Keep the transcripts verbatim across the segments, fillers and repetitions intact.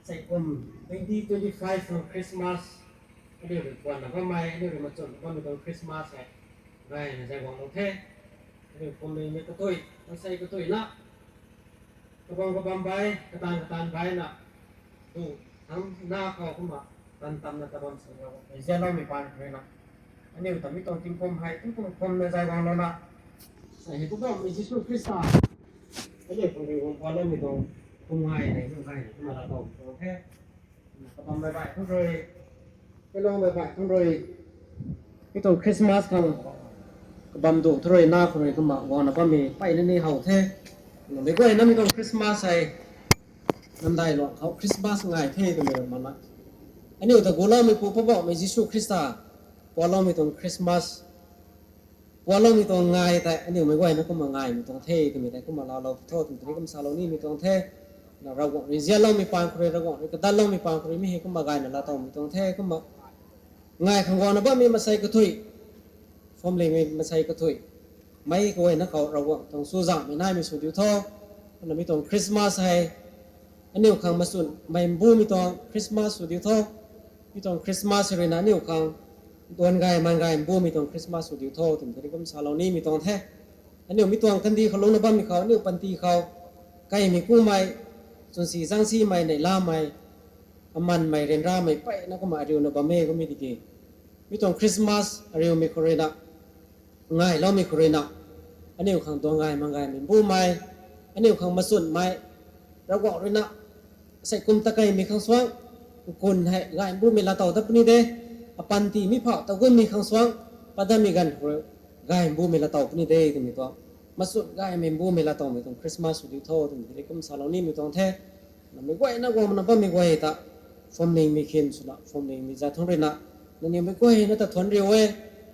Seikum twenty twenty-five tuang Christmas, aniu rui puanna bammei, aniu rui machun bammei tuang Christmas hei gayna zay guanglou the. Aniu phuamling mei kathui, mansei kathui na, kabam kabam bai, katan katan bai na, tu thang na khou kumna tan tamna tabam sw ra, zianloumei paan khou rui na, aniu ta mi tuang tingkum hei tingkum khum na zay guanglouna, sa hei Poubauhmei Jisu Khrista, aniu khang rui guang pualoumei tuang kum ngai nei, kum ngai nei, kumna Ravguangc tuang the. Kabam bai bai khang rui, kelong bai bai khang rui, mi tuang Christmas khang kabam du thu rui na khou rui kumna guangna bammei peyna ni how the. Meic guayna mi tuang Christmas hei namdai luang khou Christmas ngai the twmei makna, aniu ta guloumeipu Poubauhmei Jisu Khrista pualoumei tuang Christmas, pualoumei tuang ngai tei aniu meic guayna kumna ngaimei tuang the twmei tei kumna laalou tho twmei tei kum salou nimei tuang the. Na Ravguangc rui zianloumei paan khou rui, Ravguangc rui kadatloumei paan khou rui mi hei kumna gayna laatowmei tuang the. Kumna ngai khang guangna bammei mansei kathui, phuamlingmei mansei kathui, meic guayna khou Ravguangc tuang chuzaenghmei naimei sw diu tho. Kumna mi tuang Christmas hei aniu khang machunmei mbumei tuang Christmas sw diu tho. Mi tuang Christmas rui na aniu khang duan gay man gay mbumei tuang Christmas sw diu tho twmei tei kum salou nimei tuang the. Aniu mi tuang kandih khou lungna bammei khou, aniu panty khou kaimei kumei, chwnsi zaengsimei, neihlamei, amanmei, ryanramei peyna kumna ariuna bam e kummei tiki, mi tuang Christmas ariumei khou rui na, ngailoumei khou rui na, aniu khang duan gay man gaymei mbumei, aniu khang machunmei, Ravguangc rui na seikum ta kaimei khang suang, kun hei gay mbumei laatow dat puni de, apanty mi phauh ta gunmei khang suang, patdanmei ganv khou rui gay mbumei laatow puni de twmei tuang, machun gaymei mbumei laatowmei tuang Christmas sw diu tho twmei tei kum salou nimei tuang the. Namei guayna guangna bammei guay ta, phuamlingmei khin swna phuamlingmei zat thang rui na, nangniw meic guayna ta thuanc riu e.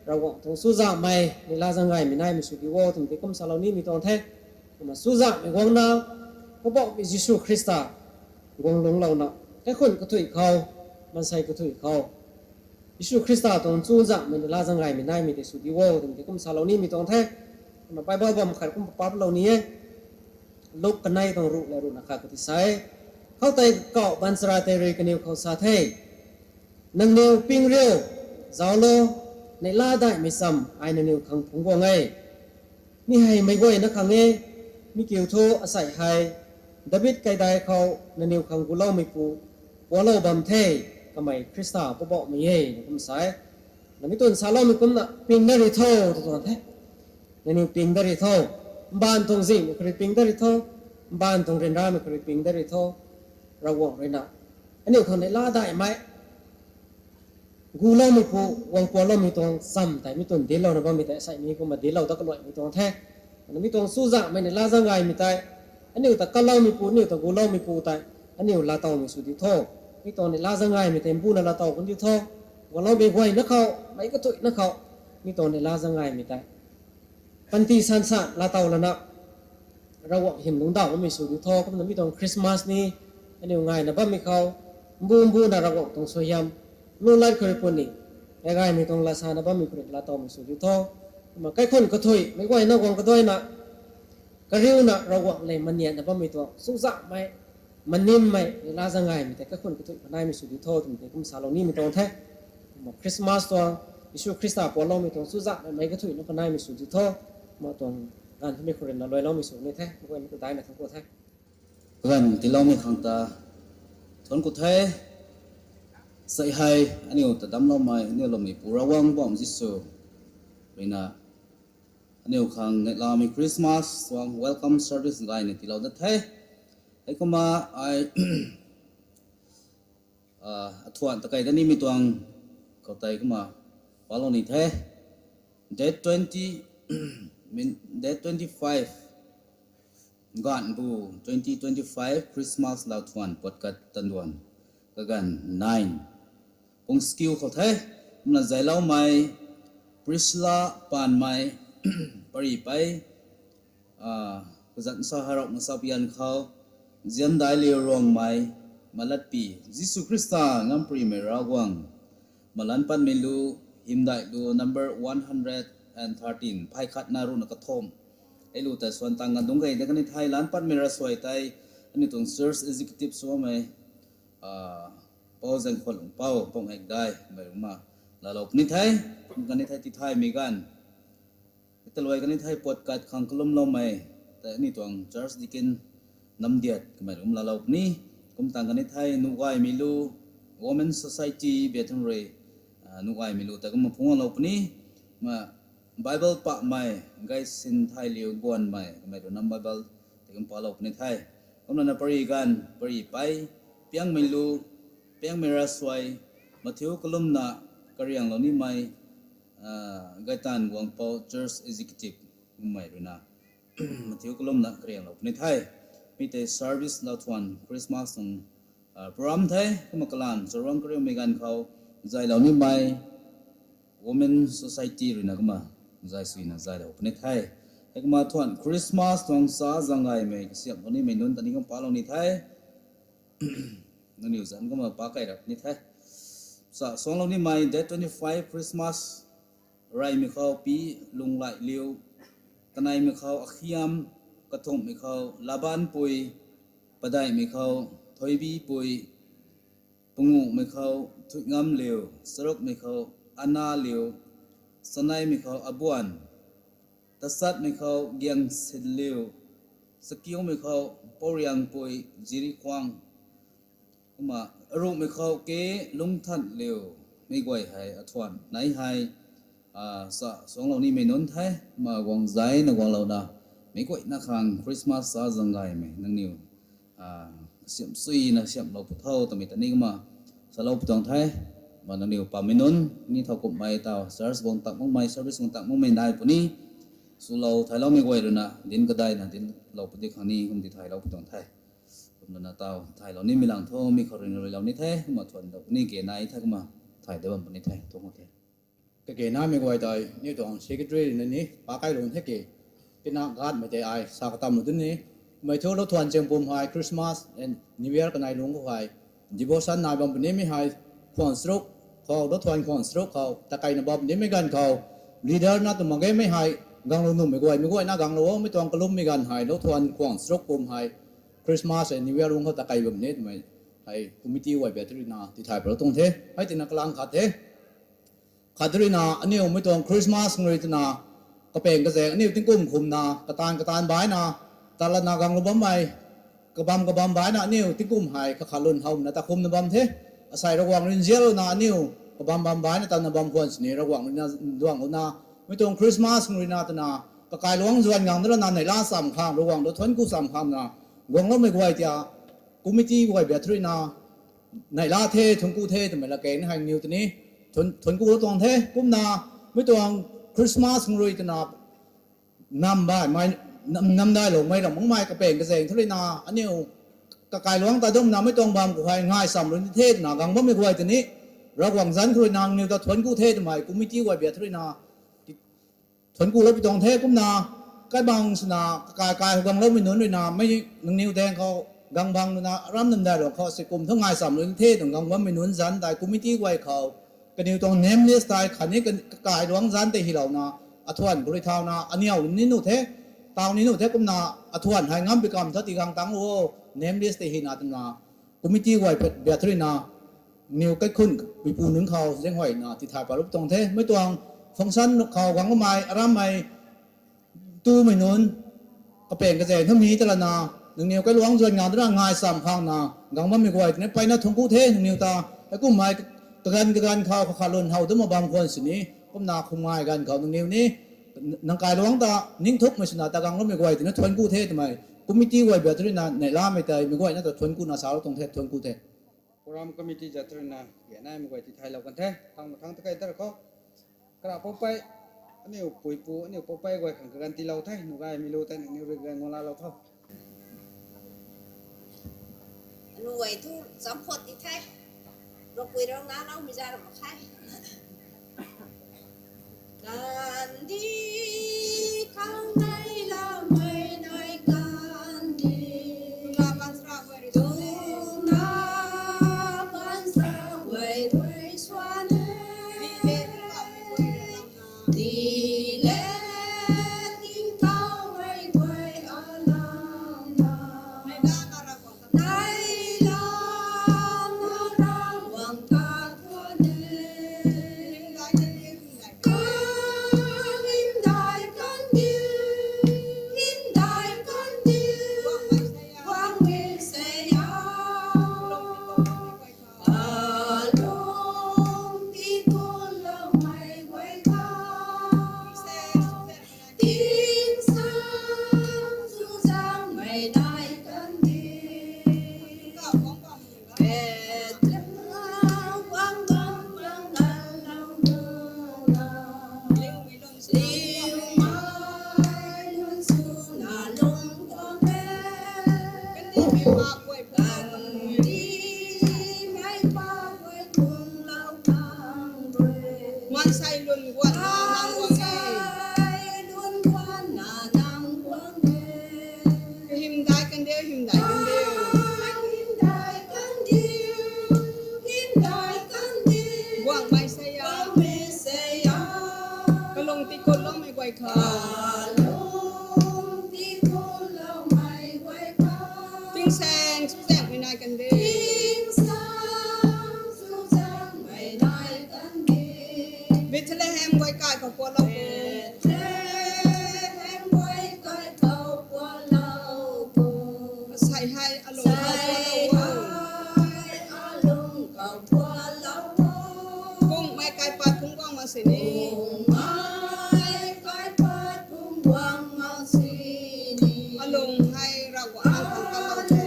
Ravguangc tuang chuzaenghmei, neihla zaeng gaymei naimei sw diu o twmei tei kum salou nimei tuang the. Kumna chuzaenghmei guangna, Poubauhmei Jisu Khrista guang lungclouna, kaikhun kathui khou, mansei kathui khou, Jisu Khrista tuang chuzaenghmei, neihla zaeng gaymei naimei tei sw diu o twmei tei kum salou nimei tuang the. Kumna Bible bam khat kum paplou ni e. Luk kanei tuang ruh le ruhna khat khou ti sa e: Khoutei kauh baanchara tei rui kaniw khou sa the, Nangniw ping riu, zauclo, neihla daihmei cham ai nangniw khang phungc guang e. Mi hei meic guayna khang e, mi kiu thu asei hei David kaidai khou nangniw khang guloumeipu pualou bam the, kamei Khrista Poubauhmei e, na kum sa e. Namei tuang saloumei kumna ping dat ri tho, tw tuang the. Nangniw ping dat ri tho, mbaanv tuang zingmei khou rui ping dat ri tho, mbaanv tuang ryanramei khou rui ping dat ri tho. Ravguangc rui na aniu khang neihla daihmei, guloumeipu, guang pualoumei tuang cham tei mi tuang dinclouna bammei tei asei mi kumna dinclou dat kaluaimei tuang the. Kumna mi tuang chuzaenghmei, neihla zaeng gaymei tei aniu ta kaloumeipu, aniu ta guloumeipu tei aniu laatowmei sw diu tho. Mi tuang neihla zaeng gaymei tei mbuna laatow kan diu tho. Guangloumei guayna khou, meic kathuina khou, mi tuang neihla zaeng gaymei tei panty sansan laatow lana, Ravguangc hym lungcdauh bammei sw diu tho. Kumna mi tuang Christmas ni aniu ngaina bammei khou, mbu mbuna Ravguangc tuang suaihiam lu lat khou rui puni, gay gaymei tuang laasana bammei khou rui laatowmei sw diu tho. Kumna kaikhun kathui, meic guayna guang kaduaina, kariuna Ravguangc lev manianna bammei tuang chuzaenghmei, manimmei, neihla zaeng gaymei tei kaikhun kathui khou naimei sw diu tho twmei tei kum salou nimei tuang the. Kumna Christmas tuang, Jisu Khrista pualoumei tuang chuzaenghmei, meic kathuina khou naimei sw diu tho. Kumna tuang ganv thumei khou rui na luailoumei sw ni the, meic guayna ta daihna thuanc ku the. Ganv tiiloumei khang ta thuanc ku the. Sei hei aniu ta damcloumei, aniu loumeipu Ravguangc Poubauhmei Jisu rui na aniu khang neihlamei Christmas tuang welcome service gayna tiilou dat the. Heikumna ai, ah, athuan ta kei dat nimei tuang khoutei kumna palou ni the. Date twenty, min-, date twenty-five, ganv bu twenty twenty-five Christmas lauthuan puat kat tanduan, kaganv nine pung skiu khou the. Kumna zayloumei Priscilla Panmei, pary pei, ah, kazanc sa Harauk Masapian khou, Ziandai Liu Ruangmei, Malatpi, Jisu Khrista Ngamparymei Ravguangc, Malan Patmei Lu, Hymdaih Lu number one hundred and thirteen, phay khatna ruhna kathumh, hei lu tei suan tang kan dungc kei de kani the. Lan patmei ravsuai tei aniu tuang church executive swmei Pou Zaengkhuanlungpou Pongheikdai kamei ruina laalou puni the. Kum kani thei tithaymei ganv, taluai kani thei puat kat khang kalumloumei tei aniu tuang church deacon Namdiat kamei ruina laalou puni. Kum tang kani thei nuhgaymei lu, Women Society Biathanrui, nuhgaymei lu ta kumna phungclou puni. Bible pahmei Gaysinthayliu Guanmei kamei ruina Bible tei kum palou puni the. Kumna na pary ganv, pary pei, Piangmei lu, Piangmei Rasuai, mathiu kalumna karianglou nimei Gaytanv Guangpou Church Executive kamei ruina mathiu kalumna karianglou puni the. Mi tei service lou thuan Christmas tuang program the. Kumna kalanv charuang kariumei ganv khou zaylou nimei Women Society ruina kumna zay suina zaylou puni the. Heikumna thuan Christmas tuang sa zaeng gaymei kasiamhlou nimei nunc ta ni kum palou ni the. Nangniw zanc kumna pa kai rap ni the. Sa suanglou nimei date twenty five Christmas, reymei khou Pi Lunglailiu, kaneimei khou Akhiam, kathumhmei khou Labanpui, padeihmei khou Thoibipui, panguhmei khou Thuingamliu, charukmei khou Analiu, chaneimei khou Abuan, tachatmei khou Giangsinliu, chakiumei khou Pouriangpui Zirikhwang, kumna aruhmei khou K Lungthanliu, meic guay hei athuan nei hei sa suanglou nimei nunc the. Kumna guang zayna guanglouna meic guayna khang Christmas sa zaeng gaymei nangniw kasiamh suina siamhlou pw tho twmei ta ni kumna salou pw tuang the. Kumna nangniw pammei nunc ni thowkumhmei taw church guang tak makmei, service guang tak makmei nai puni swlou thayloumei guay ruina dinc kadeina dinclou pw di khang ni kum tithaylou pw tuang the. Kumna na taw thaylou nimei lang thu mi khou ruina ruilou ni the. Kumna thuan dou puni ke nai the kumna thay da bam puni the thu the. Kage namei guay tei aniu tuang secretary na ni pa kai lung the ke, tina gatmei tei ai sa katamlou dun ni. Mei thu lou thuan chaeng pum hei Christmas and New Year kanei lungc khou hei devotion nai bam punimei hei khwan charuk khou, lou thuan khwan charuk khou takeina bam punimei ganv khou leader na tw mak ge mei hei ganglou nuhmei guay, meic guayna ganglou o, mei tuang kalummei ganv hei lou thuan khwan charuk pum hei Christmas and New Year lungc khou takei bam ni twmei hei committee guay biatruina tithay palou tuang the. Hei tina kalang khat the. Khat ruina aniu mei tuang Christmas rui twna kapeng kazaeng aniu tingkum khumna kataanv kataanv baina talana ganglou bammei, kabam kabam baina aniu tingkum hei kakhat lun howna ta khumna bam the. Asei Ravguangc rui nzianlouna aniu kabam bam baina tana bam khwan sini Ravguangc ruina duanglouna mei tuang Christmas ruina twna kakailuangc zuan gang dalana neihla cham khang Ravguangc ta thuanc ku cham khangna guangloumei guay tia committee guay biatruina neihla the, thuanc ku the twmei lakaeng hei niw tini thuanc kulou tuang the. Kumna mei tuang Christmas rui twna nam baihmei, nam, namdailoumei ram makmei kapeng kazaeng thu ruina aniu kakailuangc ta dumna mei tuang bam khou hei ngai cham rui ni the twna gang bammei guay tini Ravguangc zanc khou ruina niw ta thuanc ku the twmei committee guay biatruina thuanc kulou pw tuang the. Kumna kaibang swna kakai kai khou gangloumei nunc ruina mei nangniw daeng khou gang bang ruina aram namdailou khou sikum thu ngai cham rui ni the twna gang bammei nunc zanc tei committee guay khou kaniw tuang name list tei khatni kakailuangc zanc tei hylouna athuan khou rui thauna aniw ni nuh the, taw ni nuh the. Kumna athuan hei ngam pi kam tha tigang tangc lou o, name list tei hyna twna committee guay biatruina niw kaikhun puipu nunc khou zaenghuayna tithay palou pw tuang the. Mei tuang function khou gangloumei arammei tumei nunc kapeng kazaeng thu mi talana nangniw kailuangc zuan gang dana ngai cham khangna gang bammei guay tini peyna thuanc ku the. Nangniw ta heikummei kaganv kaganv khou kakhat lun how duma bam khwan sini kumna khumngai ganv khou nangniw ni nang kailuangc ta ningthukmei swna ta gangloumei guay tini thuanc ku the twmei committee guay biatruina neihlamei tei meic guayna ta thuanc kuna salou tuang the, thuanc ku the. Program committee zat ruina ganaimei guay tithaylou kan the. Thang mathang ta kai dar khou kara poupei, aniu puipu aniu poupei guay khang kaganv tiilou the. Nuh gaymei lu tei nangniw rui kaganv guang laalou tho. Anu guay thu champhot di the. Ropui rau naloumei za ra mak the. Kandih khang nai lamei nai kandih. Tuna baanchara guay rui tuna baanchara guay rui swan e. Di le tingkauh guay guay alam na. Nai lam Bethlehem, wang bam bang kan lau nu na. Liu mei lun suna. Liu mei lun suna lung tuang e. Kandih mei pa guay pun. Kandih mei pa guay pun lau tang rui. Maansei lun guan na nang guang e. Maansei lun guan na nang guang e. Kahymdai kan diu, hymdai kan diu. Hymdai kan diu, hymdai kan diu. Guangmei Seiya. Guangmei Seiya. Kalung tikulloumei guay khang. Kalung tikulloumei guay khang. Tingsaeng chuzaenghmei nai kan diu. Tingsaeng chuzaenghmei nai kan diu. Bethlehem guay kai khou pualou. Bethlehem guay kai khou pualou. Asei hei alung khou pualou. Asei hei alung khou pualou. Kungmei kaipat phungc guang mak sini. Kungmei kaipat phungc guang mak sini. Alung hei Ravguangc nang khang kalou the.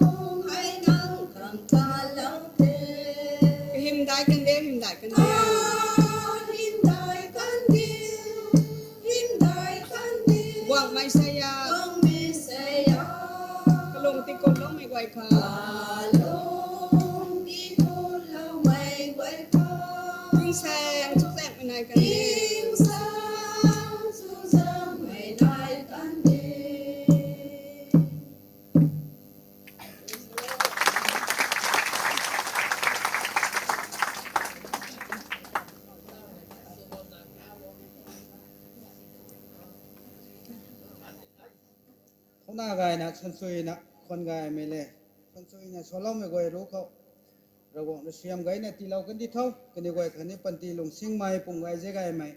Alung hei nang khang kalou the. Kahymdai kan diu, hymdai kan diu. Hymdai kan diu, hymdai kan diu. Guangmei Seiya. Guangmei Seiya. Kalung tikulloumei guay khang. Kalung tikulloumei guay khang. Tingsaeng chuzaenghmei nai kan diu. Tingsaeng chuzaenghmei nai kan diu. Thouna gayna sansuina khwan gaymei le. Sansuina swloumei guay ruc khou Ravguangc rui suaihiam gayna tiilou kan di tho. Kaniw guay khatni panty lungsingmei pum gay ze gaymei,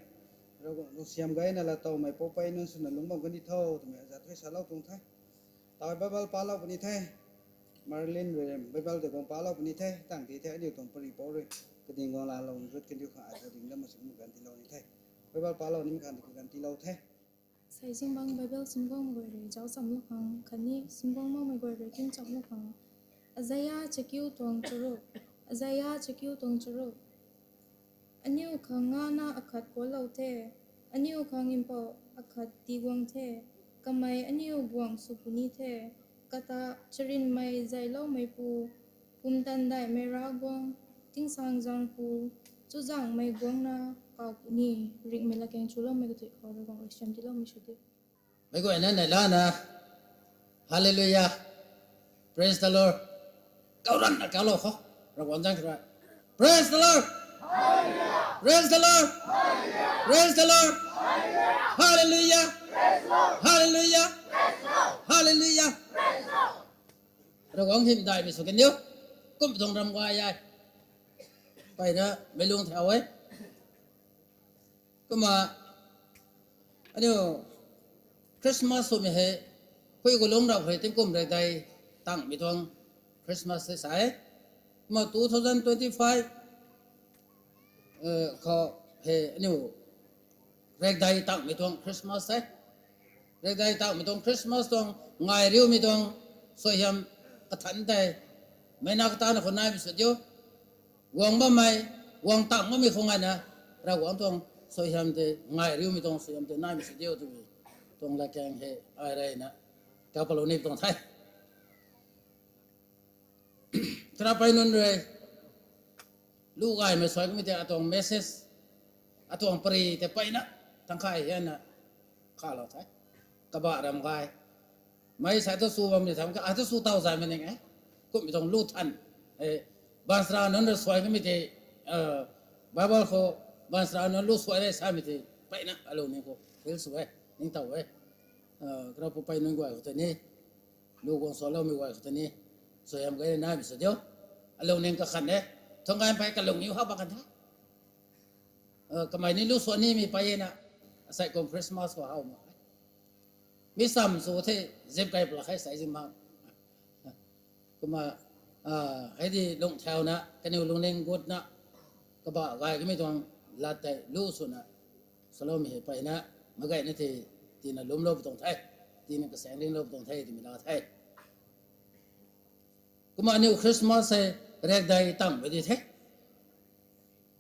Ravguangc rui suaihiam gayna laatowmei poupey nunc swna lungc bam kan di tho twmei azat thui salou tuang the. Taw Bible palou puni the. Marilyn rui Bible tei guang palou puni the. Tang ti the aniu tuang pari pou rui kading guang laalou ni gut kan diu khang ai ta ding dam mak sini kan tiilou ni the. Bible palou nimei khang di kan tiilou the. Sei zingbangc Bible simguangmei guay rui zauc chamlou khang khatni simguang makmei guay rui king chamlou khang. Isaiah chakiu tuang charuk. Isaiah chakiu tuang charuk. Aniu khang ngana akhat pualou the, aniu khang mpouh akhat tii guang the, kamei aniu guangc sw puni the, kata charynmei zayloumeipu, pumtan daihmei Ravguangc, tingsaengzaengpu, chuzaenghmei guangna kaw puni. Ringhmei latkaeng chuloumei kathuic khou Ravguangc rui suaihiam tiiloumei sw diu. Meic guayna neihla na, Hallelujah, Praise the Lord, kau ranna kaulou khou, Ravguangc zaeng khou rui, Praise the Lord, Praise the Lord, Praise the Lord, Hallelujah, Hallelujah, Hallelujah. Ravguangc hymdaihmei sw kan diu. Kum tuang ram guay e, mpeyna meic lung thau e. Kumna aniu Christmas swmei hei, pui khou lungc rap khou rui tingkum rekdei tangmei tuang Christmas tei sa e. Kumna two thousand twenty-five khou hei aniu rekdei tangmei tuang Christmas e. Rekdei tangmei tuang Christmas tuang ngai riumei tuang suaihiam kathanc tei meic na katana khou naimei sw diu. Guang bammei, guang tang bammei khou ngaina, Ravguangc tuang suaihiam tei ngai riumei tuang suaihiam tei naimei sw diu twmei tuang latkaeng hei ai reyna kau palou ni tuang the. Tarapei nunc rui lu gaymei suai kamei tei atuang message, atuang pari tei mpeyna tangkhay hianna khalou the. Kabah ram gay mei sa tu sw bam ni tham ka, a tu sw taw zaymei ning e. Kummei tuang lu than, baanchara nunc rui suai kamei tei, Bible khou baanchara nunc lu suai re samei tei mpeyna alungning khou feel sw e, ningtow e. Karapu pei nunc guay khou tei ni, lu guang sualoumei guay khou tei ni, suaihiam gayna naimei sw diu. Alungning kakhan e. Thuang gay mpey kalungniw how bak kan the. Kamei ni lu suan nimei peyna, asei kum Christmas khou how mak e. Mi sam sw the, zip kay pla khe sei zim bang. Kumna, hei di lungthauna kaniw lungning gutna, kabah gay kamei tuang lat tei lu swna, swloumei hei mpeyna, magayna tei, tina lwmlou pu tuang the, tina kasaeng ringlou pu tuang the twmei la the. Kumna aniu Christmas hei riakdei tangmei di the.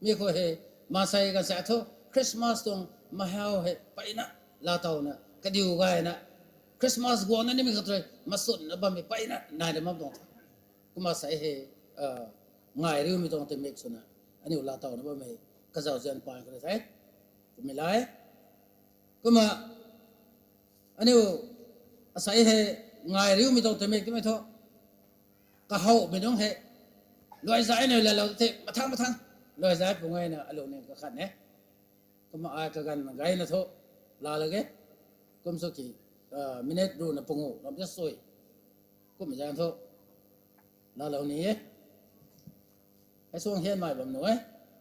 Mi khou hei, maansei ganv sa thu Christmas tuang mahau hei peyna, laatowna kadiu gayna, Christmas guangna nimei khat rui maswnna bammei peyna naina bam tuang the. Kumna sa hei, ngai riumei tuang tingmik swna aniu laatowna bammei kazauzian paan khou rui the. Twmei lai. Kumna aniu asei hei ngai riumei tuang tingmik twmei thu, kahowmei nunc hei luaizai nai laalou the, mathang mathang luaizai pung e na alungning kakhat e. Kumna ai kaganv gayna thu laalou e. Kum sw ki, minute ruhna pangu ram ta sui, kummei zaeng thu laalou ni e. Hei suang hianmei bam nu e,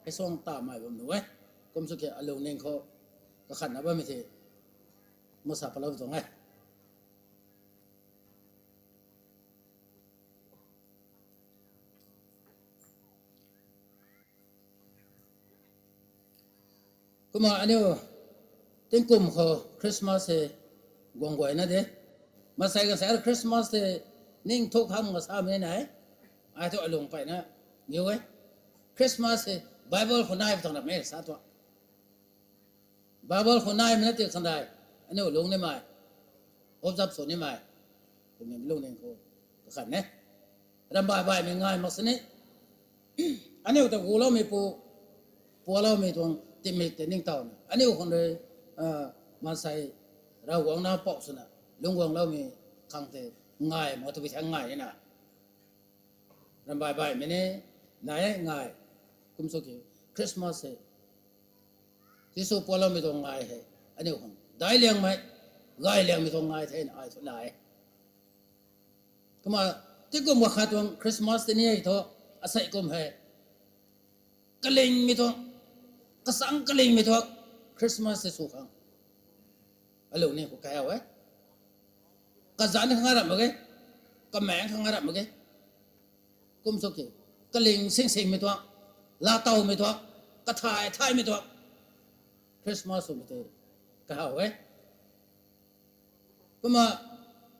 hei suang tamei bam nu e. Kum sw ki alungning khou kakhatna bammei the, masa palou tuang e. Kumna aniu tingkum khou Christmas hei guang guayna de. Maansei ganv sa Christmas hei ning thuk hamh nga samei nai. Ai thu alung peyna niw e. Christmas hei Bible khou naimei tuang ram e sa tuang. Bible khou naimei na ti khandai, aniu lung nimei, observe sw nimei, twmei lungning khou kakhat e. Rambai baihmei ngai mak sini, aniu ta guloumei pu, pualoumei tuang tingmik tei ningtowna aniu khang rui, maansei Ravguangc nac pou swna lungc guangloumei khang tei ngai mak twpui thang ngai nina. Rambai baihmei ni nai e ngai. Kum sw ki Christmas hei Jisu pualoumei tuang ngai hei aniu khang daic liangmei, gay liangmei tuang ngai thena ai thu nai e. Kumna tingkum kakhat tuang Christmas tei ni e thu, asei kum hei kalingmei tuang, kasang kalingmei tuang Christmas tei sw khang alung ni khou kahaw e. Kazanc khang a rap mak ge, kamaengc khang a rap mak ge. Kum sw ki kaling singsingmei tuang, laatowmei tuang, kathay thaymei tuang Christmas swmei tei kahaw e. Kumna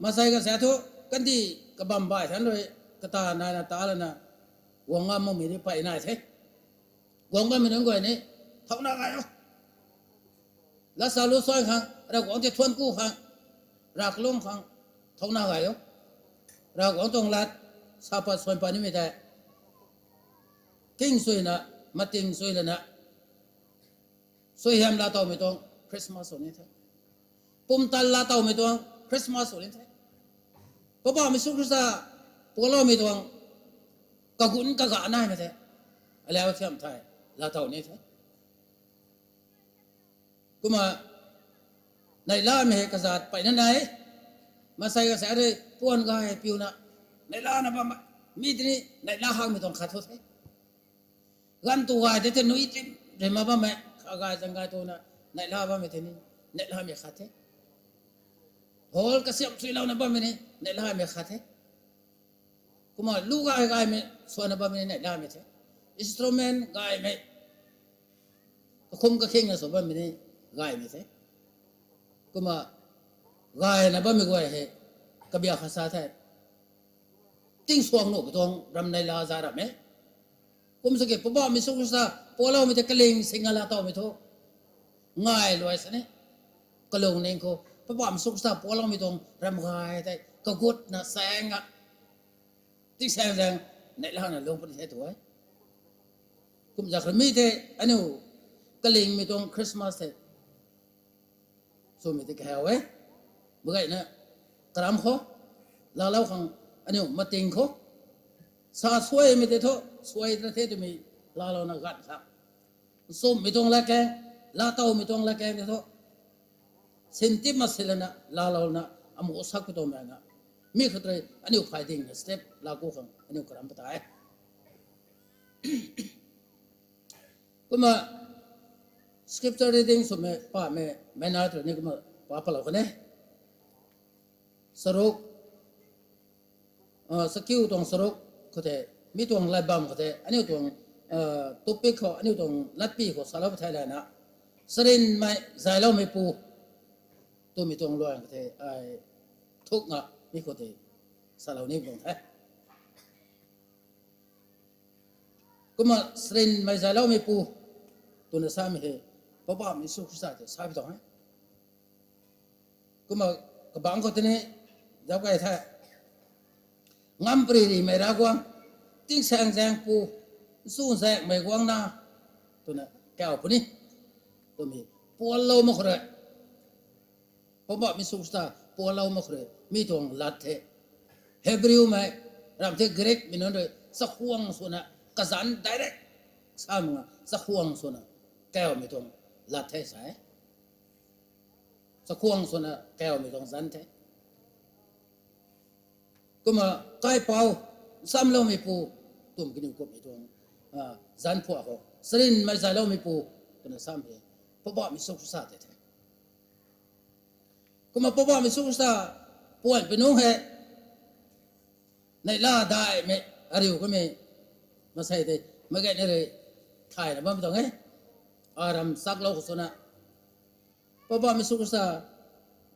maansei ganv sa thu kandih kabam baih than rui kata naina ta lana guang ngam makmei ni pey nai the. Guang bammei nunc guay ni thouna gay o. Latsa lu suan khang, Ravguangc tei thuan ku khang, rav kalum khang thouna gay o. Ravguangc tuang lat sa pat suan pat nimei tei king suina, mating sui lana, suaihiam laatowmei tuang Christmas sw ni the. Pumtan laatowmei tuang Christmas sw ni the. Poubauhmei Jisu Khrista pualoumei tuang kagunc kaga naimei the. Alau thiam thei laatow ni the. Kumna neihlamei hei kazat peyna nai. Maansei ganv sa rui puan gay piuna neihlana bam, mi tini neihla hangmei tuang khat thu the. Ganv tu gay tei the nui tin rima bammei, kha gay zang gay tuna neihla bammei tei ni neihlamei khat the. Hall kasiam suilouna bammei ni neihlamei khat the. Kumna lu gay gaymei suana bammei ni neihlamei the. Instrument gaymei, kakhum kakhingna sw bammei ni gaymei the. Kumna gayna bammei guay hei kabiak kha sa the, tingsuang nuh pui tuang ram neihla za ram e. Kum sw ki Poubauhmei Jisu Khrista pualoumei tei kaling singa laatowmei thu ngai luai sini, kalungning khou Poubauhmei Jisu Khrista pualoumei tuang ram gay tei kagutna saeng a, tingsaeng zaeng neihlana lung puni the tu e. Kum zak rami tei aniu kalingmei tuang Christmas tei swmei tei kahaw e. Bagayna karam khou laalou khang, aniu mating khou sa suaimei tei thu suai tana the twmei laalouna ganv kha, nchumhmei tuang latkaeng, laatowmei tuang latkaeng tei thu sintip mak si lana laalouna amu sak khou tuang mei na, mi khat rui aniu phay dingna step laaku khang aniu karam pata e. Kumna scripture reading swmei pamei mena tw ni kumna pa palou kane. Saruk, sakiu tuang saruk khou tei, mi tuang lat bam khou tei aniu tuang topic khou, aniu tuang latpi khou salou thei lana, sarinmei zayloumeipu twmei tuang luan khou tei ai thukna mi khou tei salou ni tuang the. Kumna sarinmei zayloumeipu twna samei hei Poubauhmei Jisu Khrista tei sa pi tuang e. Kumna kabangc khou tini zauc key the. Ngam pary rimei Ravguangc, tingsaengzaengpu, nchuzaenghmei guangna twna kau puni. Twmei puanlou mak khou rui, Poubauhmei Jisu Khrista puanlou mak khou rui mi tuang lat the. Hebrewmei ram the, Greekmei nunc rui chakhwang swna, kazanc direct sa mak nga chakhwang swna kaumei tuang lat the sa e. Chakhwang swna kaumei tuang zanc the. Kumna kaipouc, nchamloumeipu twmei kaniw kumhmei tuang zanc phuak khou sarinmei zayloumeipu twna samei hei Poubauhmei Jisu Khrista tei the. Kumna Poubauhmei Jisu Khrista puan pi nungc hei neihla daihmei ariu kamei maansei tei mak ge na rui thayna bam tuang e. Aram chaklou khou swna Poubauhmei Jisu Khrista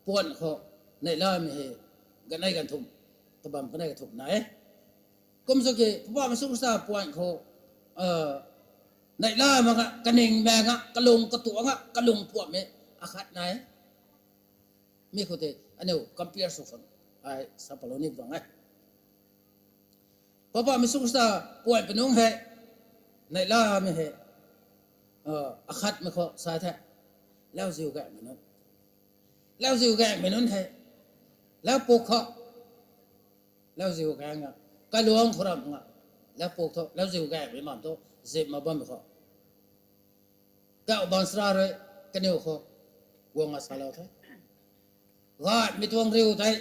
puan khou neihlamei hei ganei ganthumh, kabam kanei kathumh nai e. Kum sw ki Poubauhmei Jisu Khrista puan khou neihla mak nga, kaning maek nga, kalung katuang nga, kalung puamhmei akhat nai e. Mi khou tei aniu compare sw khang ai sa palou ni tuang e. Poubauhmei Jisu Khrista puan pi nungc hei neihlamei hei akhatmei khou sa the, lauziu gaenghmei nunc. Lauziu gaenghmei nunc hei laupuk khou, lauziu gaengh nga, kaluang khou ram nga, laupuk thu lauziu gaenghmei mam thu zip mak bammei khou, kauh baanchara rui kaniw khou guang nga salou the. Gaymei tuang riu tei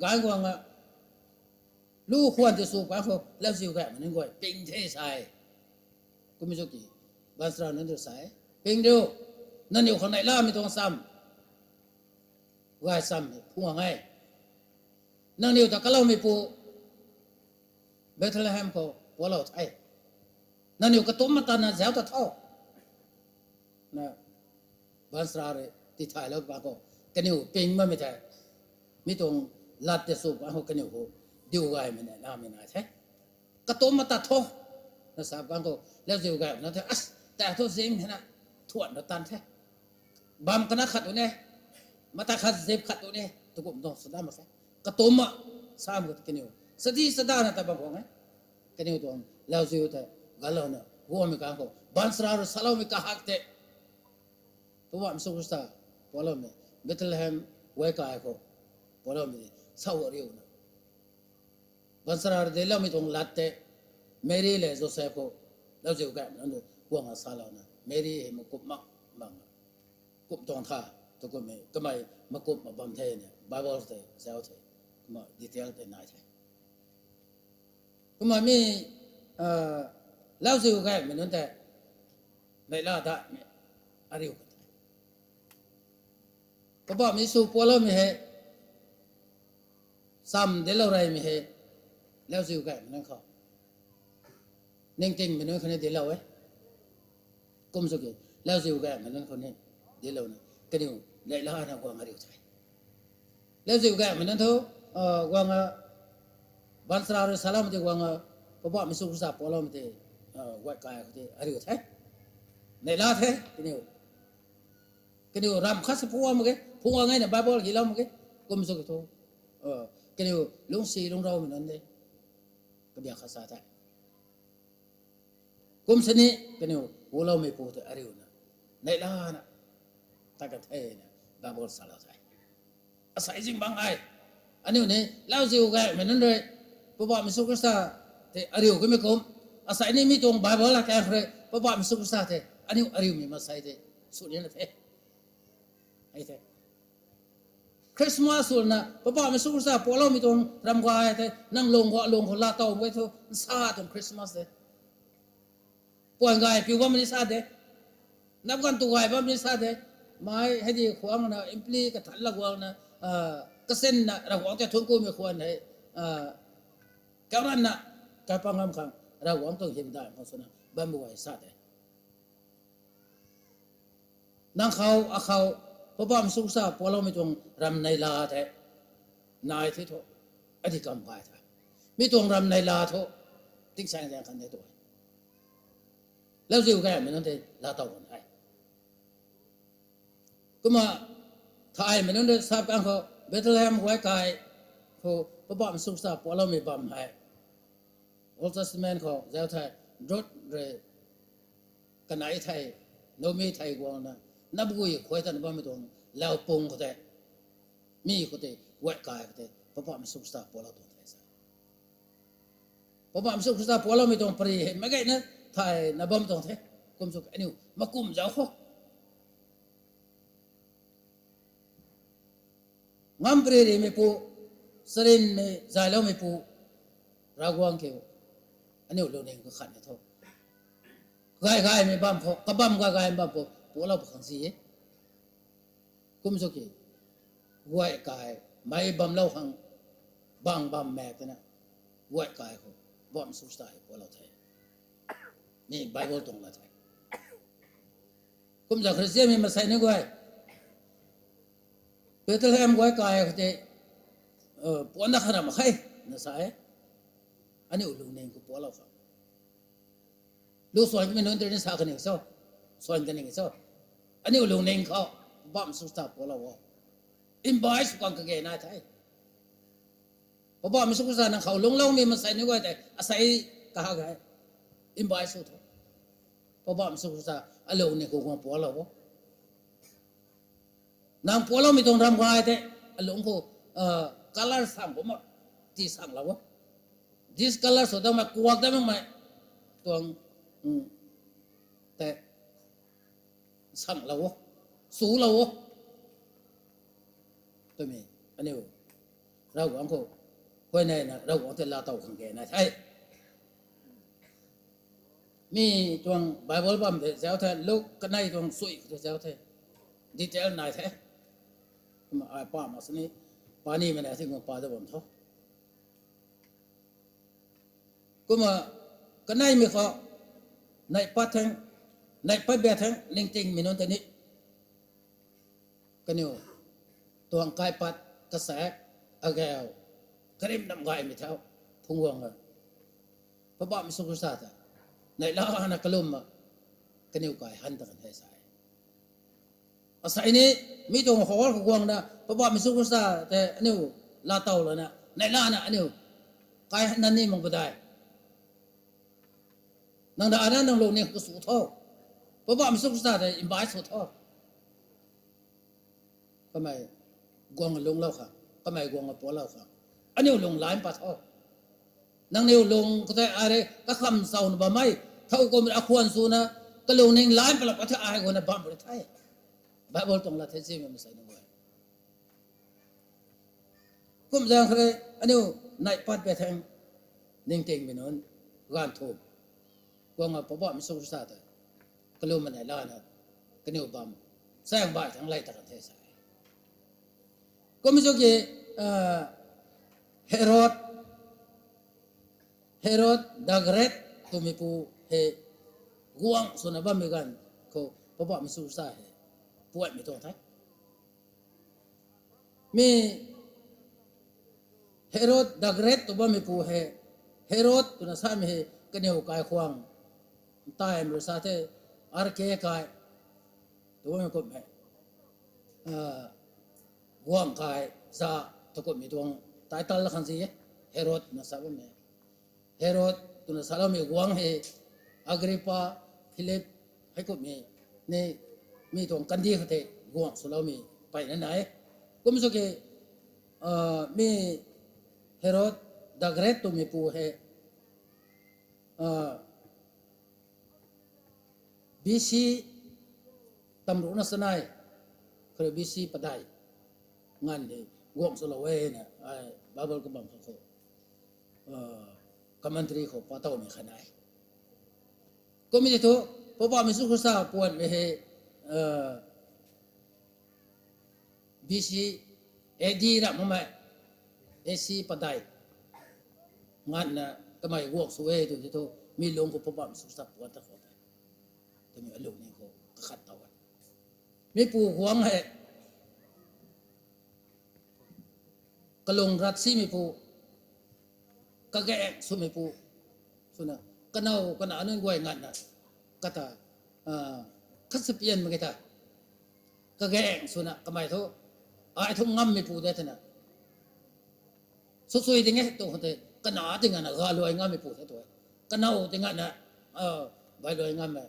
gaengc guang nga, lu khwan tei sw pang khou lauziu gaenghmei nunc guay ping the sa e. Kummei sw ki baanchara nunc tu sa e, ping riu, nangniw khou neihlamei tuang cham, gaychamv phungc e. Nangniw ta kaloumeipu Bethlehem khou pualou the. Nangniw katumc ma tana zauc ta tho, na baanchara rui tithaylou pang khou kaniw ping bammei tei, mi tuang lat tei sw pang khou kaniw khou diu gaymei neihlamei nai the. Katumc ma tat tho, na sa pang khou lauziu gaenghmei nunc the, as, ta thu zing hena thuan ra tan the. Bam kana khat u ne, mata khat zip khat u ne, tu kum tuang sa dam mak khe. Katumc ma sam khou kaniw sadi sadana ta bam khang e. Kaniw tuang lauziu tei galouna guangmei kang khou baanchara rui saloumei kahak tei Poubauhmei Jisu Khrista pualoumei, Bethlehem guay kai khou pualoumei, sa riuna baanchara rui diloumei tuang lat tei Meri le Joseph khou lauziu gaenghmei nunc rui guang nga salouna, Meri hei makumh mak, mak, kum tuang tha, tu kummei kamei makumh mak bam the na Bible tei zauc the, kumna detail tei nai the. Kumna mi lauziu gaenghmei nunc tei neihla daihmei ariu ka the. Poubauhmei Jisu pualoumei hei cham dinclou reymei hei lauziu gaenghmei nunc khou, ningtingmei nunc khou ni dinclou e. Kum sw ki lauziu gaenghmei nunc khou ni dinclouna kaniw neihlana guang ariu the. Lauziu gaenghmei nunc thu guang a, baanchara rui saloumei tei guang a, Poubauhmei Jisu Khrista pualoumei tei guay kai khou tei ariu the. Neihla the kaniw. Kaniw ram khat sa phungc mak ge, phungc ngeina Bible hilou mak ge. Kum sw ki thu kaniw lungcsi lungcraumei nunc de, kabiak khat sa the. Kum sini kaniw guloumeipu tei ariuna neihlana tat kan thena Bible salou the. Asei zingbangc hei aniu ni lauziu gaenghmei nunc rui Poubauhmei Jisu Khrista tei ariu kamei kum, asei ni mi tuang Bible la kan khou rui Poubauhmei Jisu Khrista tei aniu ariumei maansei tei sw nina the. Hei the, Christmas swna Poubauhmei Jisu Khrista pualoumei tuang ram gay tei nang lung khou, lung khou laa tow e thu nsa tuang Christmas de. Puan gay piu bam ni sa de, nap ganv tu gay bam ni sa de. Mei hei di khwangna impli kathanc la guangna, kasinna Ravguangc tei thuanc kumei khwan hei, kauranna, kaipang ngam khang Ravguangc tuang hymdaih khang swna bam bu gay sa de. Nang khou, akhou, Poubauhmei Jisu Khrista pualoumei tuang ram neihla the, nai the thu, adi kam gay the. Mi tuang ram neihla thu tingsaengzaeng khat de tu e. Lauziu gaymei nunc tei laatow kan the. Kumna thaymei nunc tei sap kang khou Bethlehem guay kai khou Poubauhmei Jisu Khrista pualoumei bam hei Old Testament khou zauc thei, Ruth rui kanei thei, Naomi thei guangna, nabgui khuay tana bammei tuang laupung khou tei, mi khou tei, guay kai khou tei Poubauhmei Jisu Khrista pualou tuang the sa. Poubauhmei Jisu Khrista pualoumei tuang pary hei meic gayna thayna bam tuang the. Kum sw aniu makum zauc khou ngam pary rimeipu, charynmei zayloumeipu, Ravguangc kiu, aniu lungning kakhatmei thu, gay gaymei bam khou, kabam gay gaymei bam khou pualou pw khang si e. Kum sw ki, guay kai mei bamlou khang bang bam mak twna, guay kai khou Poubauhmei Jisu Khrista hei pualou the. Mi Bible tuang la the. Kumzang Khristianmei maansei ni guay, Bethlehem guay kai khou tei puanna khat na mak khe na sa e. Aniu lungning khou pualou khang, lu suan kamei nunc tei ni sa kani cho, suan kani cho, aniu lungning khou Poubauhmei Jisu Khrista pualou o. Invite sw khang kage nai the. Poubauhmei Jisu Khrista nang khou lungcloumei maansei ni guay tei asei kahak hei invite sw tho. Poubauhmei Jisu Khrista alungning khou guang pualou o. Nang pualoumei tuang ram gay tei alung khou color sang kumna ti sanglou o. Discolor sw datmei, kuak datmei tuang tei sanglou o, sulou o. Twmei aniu Ravguangc khou huayneyna Ravguangc tei laatow khang kage nai the. Mi tuang Bible bam tei zauc the, Luke kanei tuang sui khou tei zauc the, detail nai the. Kumna ai pa mak sini, pa nimei na thing kumna pa da bam tho. Kumna kaneimei khou neih pat theng, neih pat bia theng ningtingmei nunc tei ni, kaniw tuang kaipat, kasaek, agau, karim nam gaymei thau phungc guang e. Poubauhmei Jisu Khrista ta neihlana kalumna kaniw kai han ta kan the sa e. Asei ni mi tuang hall khou guangna Poubauhmei Jisu Khrista tei aniu laatow lana neihlana aniu kai han nan ni mak padai. Nang rana nang lungning khou sw tho. Poubauhmei Jisu Khrista tei invite sw tho. Kamei guang lungclou khang, kamei guang pualou khang, aniu lung line pat tho. Nangniw lung khou tei ai rui kakham chawna bammei, thow kum akhwan swna kalungning line patlou pat the, ai guangna bam ri the. Bible tuang lat the, zimei maansei nunc guay. Kumzaeng khou rui aniu neih pat bia theng ningtingmei nunc, gaanv thum guangna Poubauhmei Jisu Khrista tei kalumna neihlana kaniw bam chaeng bai thang lay ta kan the sa e. Kum sw ki, Herod, Herod the Great twmeipu hei guang swna bammei ganv khou Poubauhmei Jisu Khrista hei puatmei tuang the. Mi Herod the Great tw bammeipu hei, Herod twna samei hei kaniw kaikhwang, time rui sa the, R K kai tw bammei kumhmei, guang kai za tw kumhmei tuang title la khang si e, Herod twna sa bammei. Herod twna saloumei guangc hei Agrippa, Philip, heikumhmei ni mi tuang kandih khou tei guang swloumei mpeyna nai e. Kum sw ki, mi Herod the Great twmeipu hei B C tamruhna sanei, khou rui B C padeih nganv hei guang swlou e na ai Bible kabam khou, commentary khou patowmei khat nai. Kumna tei thu Poubauhmei Jisu Khrista puatmei hei B C, A D ram makmei, A C padeih nganvna kamei guang sw e tw tei thu, mi lung khou Poubauhmei Jisu Khrista puat ta khou tei, twmei alungning khou kakhat tow e. Mipu guangc hei kalung rat simeipu, kagaeng swmeipu swna, kanow kana nunc guay nganvna ta, khat sa pian mak ge ta, kagaeng swna kamei thu, ai thu ngammeipu de twna, sw sui ding e tu khou tei, kana ting ana galuai ngammeipu the tu, kanow ting ana bailuai ngammei,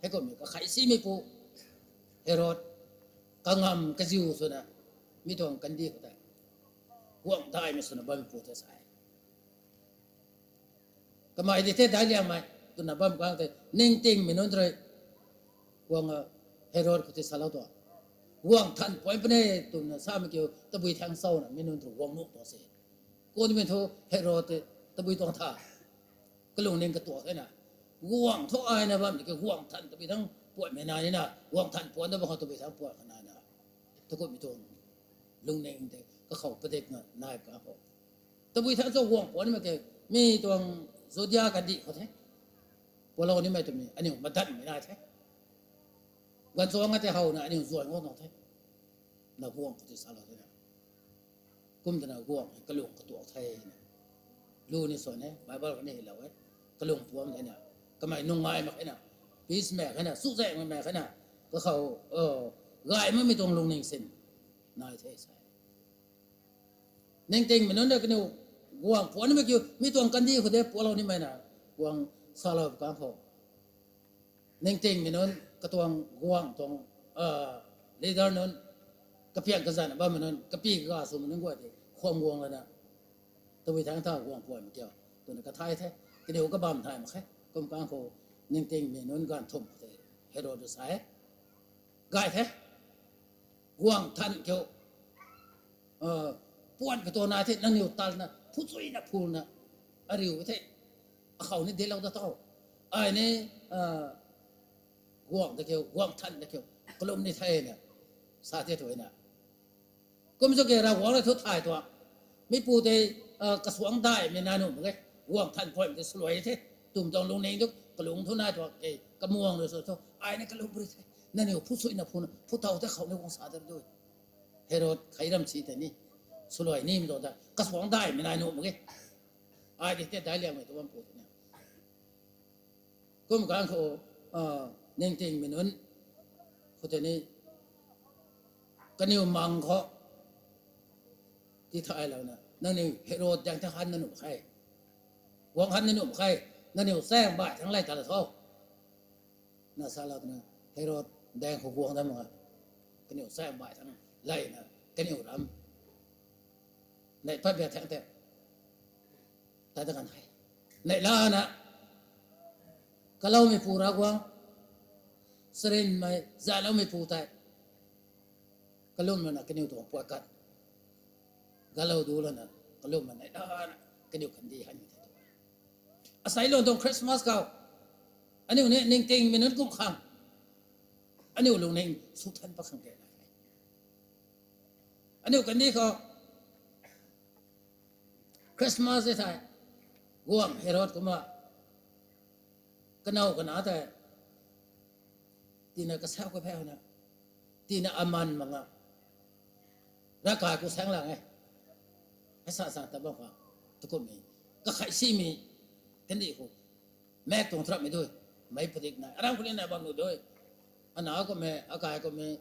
heikummei kakhei simeipu Herod, kangam kaziu swna, mi tuang kandih khou tei guang daihmei swna bammeipu the sa e. Kamei di the daic liangmei twna bam kang tei ningtingmei nunc rui guang, Herod khou tei salou tuang, guang than puan puni twna samei kiu tabui thangc chauna mi nunc rui guang nuh tuang se. Kumna mi thu Herod tei tabui tuang tha, kalungning katuak thena, guang thu aina bam di ke guang than tabui thangc puanmei nai nina, guang than puan da bam khou tabui thangc puan kha naina, takumhmei tuang lungning tei kakhou padikna nai ka khou, tabui thangc cho guang puan nimei ke, mi tuang Judia kandih khou the, pualou nimei twmei aniu madanmei nai the. Ganvchuang a tei howna aniu zuan guang tuang the, na guang khou tei salou thena. Kum twna guang hei kalung katuak the na, lu ni swan e, Bible kani hei lou e, kalung puam thena, kamei nungai mak khe na, peace mak khe na, chuzaenghmei mak khe na, kakhou gay makmei tuang lungning sin nai the sa e. Ningtingmei nunc na kaniw guang puan nimei kiu mi tuang kandih khou de pualou nimei na, guang salou kang khou, ningtingmei nunc katuang guang tuang leader nunc, kapiang kazanna bammei nunc, kapi kaga swmei nunc guay tei khwan guang lana, tabui thangc tha guang puanmei kiu twna kathay the. Kaniw kabam thay mak khe. Kum kang khou ningtingmei nunc ganv thumh khou tei Herod rui sa e, gay the, guang than kiu puan katuak nai the, nangniw talna phuchuina phuna ariu the, akhou ni delou da tho, ai ni guang ta kiu, guang than ta kiu, kalum ni thena sa the twna. Kum cho ke Ravguangc rui thu thay tuang, mipu tei kasuangc daihmei nai nuh mak ge, guang than puanmei tei swluai the, twmei tuang lungning tu kalung thu nai tuang e, kamuang rui sw thu ai ni kalum ri the, nangniw phuchuina phuna phu tow the khou ni guang sa de tu. Herod khei ram si tei ni swluai nimei tuang ta kasuangc daihmei nai nuh mak ge, ai di the daic liangmei tu bam pu thena. Kum kang khou ningtingmei nunc khou tei ni, kaniw mang khou tithaylouna nangniw Herod daeng the han na nuh khe, guang han na nuh khe, nangniw chaeng baih thangc lay ta la tho, na salou twna, Herod daeng khou guang da mak a, kaniw chaeng baih thangc layna kaniw ram neih pat bia thangc tei ta ta kan hei, neihlana kaloumeipu Ravguangc, charynmei zayloumeipu tei kalum lana kaniw tuang puat kat galou du lana, kalum lana neihlana kaniw kandih han the tu. Asei lun tuang Christmas khou aniu ni ningtingmei nunc kum khang aniu lungning sw than pat khang kena the. Aniu kandih khou Christmas e thei, guang Herod kumna kanow kana tei tina kasau kaphau na, tina aman mak nga, ravkai khou saenglang e, hei sa sa ta bam khang, takumhmei kakhei simei kandih khou maek tuang tramhmei dui, meic padikna aram khou ni na bam nuh dui. Ana kummei, akai kummei,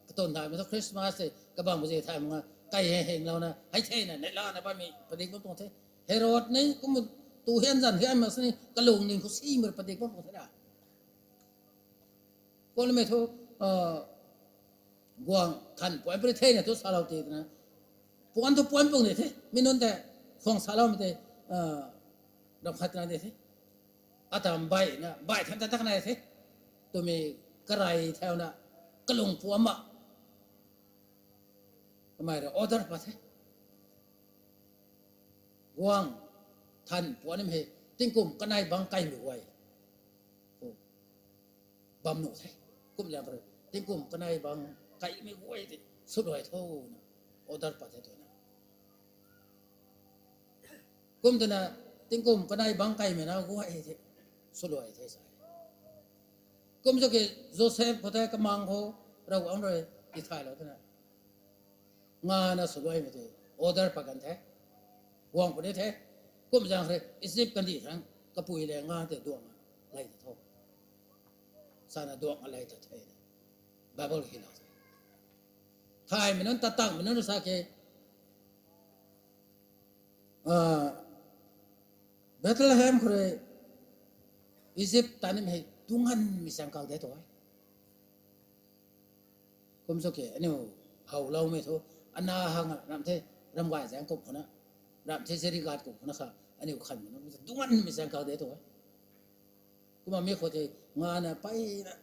katunc thaymei thu Christmas tei kabam kazi thay mak nga, kai hei henglouna hei thena neihlana bammei padik bam tuang the. Herod ni kum tu hian zan hian mak sini kalungning khou simei padik bam tuang the na. Kumna mi thu guang than puan puni thena thu salou ti twna, puan thu puan pung ni the, mi nunc tei khwang saloumei tei ram khat na di the. Ata baihna baih than ta tak nai the twmei karey thauna kalung puam ma, kamei rui order pat the. Guang than puan nimei hei tingkum kanei bangc kaimei guay bam nuh the. Kum zaeng khou rui tingkum kanei bangc kaimei guay tei swluai tho na order pat the twna. Kum twna tingkum kanei bangc kaimei na guay tei swluai the sa e. Kum cho ki Joseph khou tei kamang khou Ravguangc rui tithaylou twna ngana swluaimei tei order pat kan the. Guang puni the. Kum zaeng khou rui Egypt kandih thangc kapui le nga tei duangna lay ta tho. sana duak a lei ta the. Bible hina the. Thaymei nunc, tatangmei nunc sa ke, Bethlehem khou rui Egypt ta nimei hei dunganmei chaeng kak de tu e. Kum sw ke aniu howloumei thu, ana hang ramh the, ramh gay zaeng kum khou na, ramh the Jericho kum khou na kha, aniu khanmei nunc dunganmei chaeng kak de tu e. Kumna mi khou tei ngana peyna,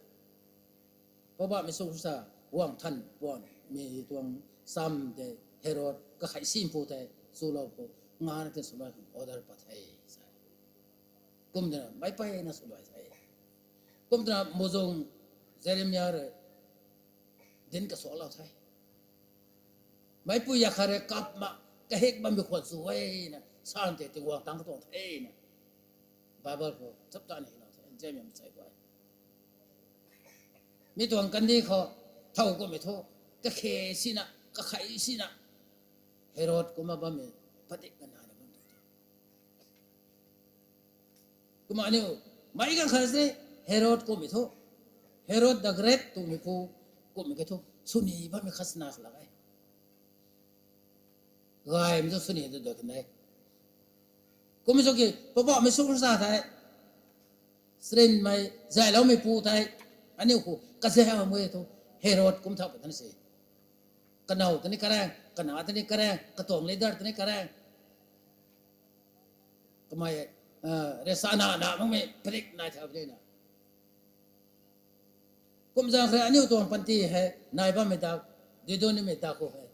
Poubauhmei Jisu Khrista guang than puan mi tuang cham tei Herod kakhei simpu tei chulou khou ngana tei swluai khang order pat the sa. Kum twna meic peyna swluai the. Kum twna muzung Jeremia rui dinc kasuaklou the. Meicpui ya khat rui kap ma kahik bammei khwan sw e na, san tei Tingwang tangc katuang the na. Bible khou chapter ni lou the, Jeremia machai khou. Mi tuang kandih khou thow kummei thu, kakhe sina, kakhei sina, Herod kumna bammei padik kana na bam tu the. Kumna aniu meic ganv khat se Herod kummei thu, Herod the Great twmei pu kummei ke thu, swni bammei khat sina kha lak e. Gaymei thu swni tu dut kan de. Kummei sw ki Poubauhmei Jisu Khrista tei, srinmei, zayloumei pu tei, aniu khou kazauhmei thu, Herod kum thau pat tana se. Kanow tani karaeng, kana tani karaeng, katuang leader tani karaeng. Kamei, resa na na makmei padik nai thau de na. Kum zaeng khe aniu tuang panty hei nai bammei dak, didunimei dak khou hei,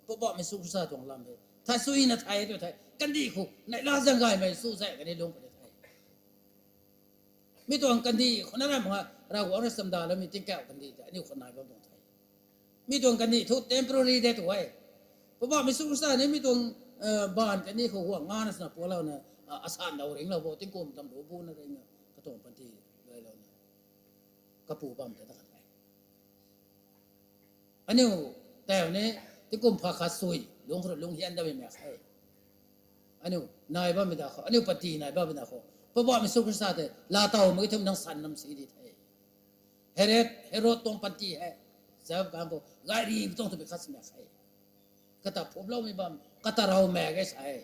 Poubauhmei Jisu Khrista tuang lam hei thay suina thay tu the, kandih khou neihla zaeng gaymei sw zaeng kani lung pat the. Mi tuang kandih khou na ram nga Ravguangc rui chamdaloumei tingkauh kandih tei aniu khou nai bam tuang the. Mi tuang kandih thu temporary de tu e. Poubauhmei Jisu Khrista ni mi tuang baanv kandih khou guang ngana swna pualouna, asanlou ringlou bo, tingkum tam lu buna ringna katuang panty luailouna kapu bam tei ta kan the. Aniu tau ni tingkum pha khat sui lungc khou rui lungc hian damei mak khe. Aniu nai bammei dak khou, aniu panty nai bammei dak khou, Poubauhmei Jisu Khrista tei laatow mak ki thum nang san nam si di the. Herod, Herod tuang panty hei, zap kang khou gayri tuang twmei khat si mak khe. Kata phuploumei bam, kata raw mak ge sa e.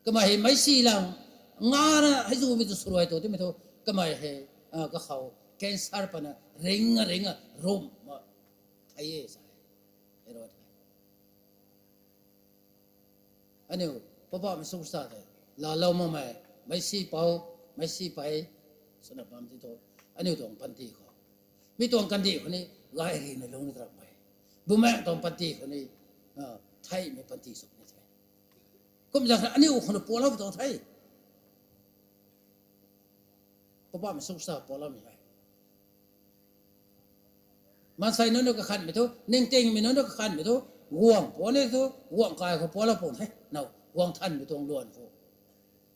Kamei hei meicsi lang ngana hei zumei tu swluai tu timei thu, kamei hei kakhou cancer pana ring a ring a rum ma thei e sa e. Herod hei. Aniu Poubauhmei Jisu Khrista tei laalou makmei, meicsi pou, meicsi pei swna bam ti thu, aniu tuang panty khou, mi tuang kandih khou ni gayrina lungc ni tarapmei, bumaengh tuang panty khou ni theihmei panty sw ni the. Kum zaeng khe aniu khou na pualou tuang the. Poubauhmei Jisu Khrista pualoumei hei, maansei nunc na kakhanmei thu, ningtingmei nunc na kakhanmei thu, guang puan e thu, guang kai khou pualou pun the now, guang thanmei tuang luan khou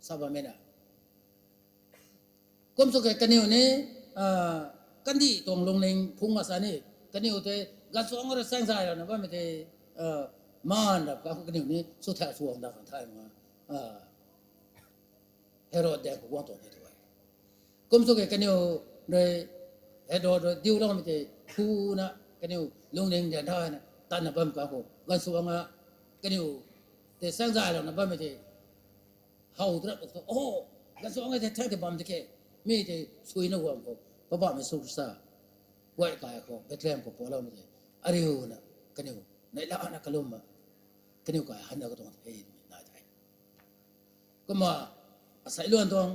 sa bammei na. Kum sw ke kaniw ni kandih tuang lungning phungc a sa ni, kaniw tei ganvsuangc rui saengzaylouna bammei tei, maan rap ka khou kaniw ni sw thau suang da kan thay ma, Herod daeng khou guang tuang the tu e. Kum sw ke kaniw rui, Herod rui diuloumei tei phuna kaniw lungning daeng thayna tanna bam ka khou ganvsuangc a kaniw tei saengzaylouna bammei tei how tarap tu, o, ganvsuangc e tei thang tei bam di khe, mi tei suina guang khou Poubauhmei Jisu Khrista guay kai khou Bethlehem khou pualoumei tei ariuna kaniw neihlana kalumna kaniw kai hanna katuang the twmei nai the. Kumna asei luan tuang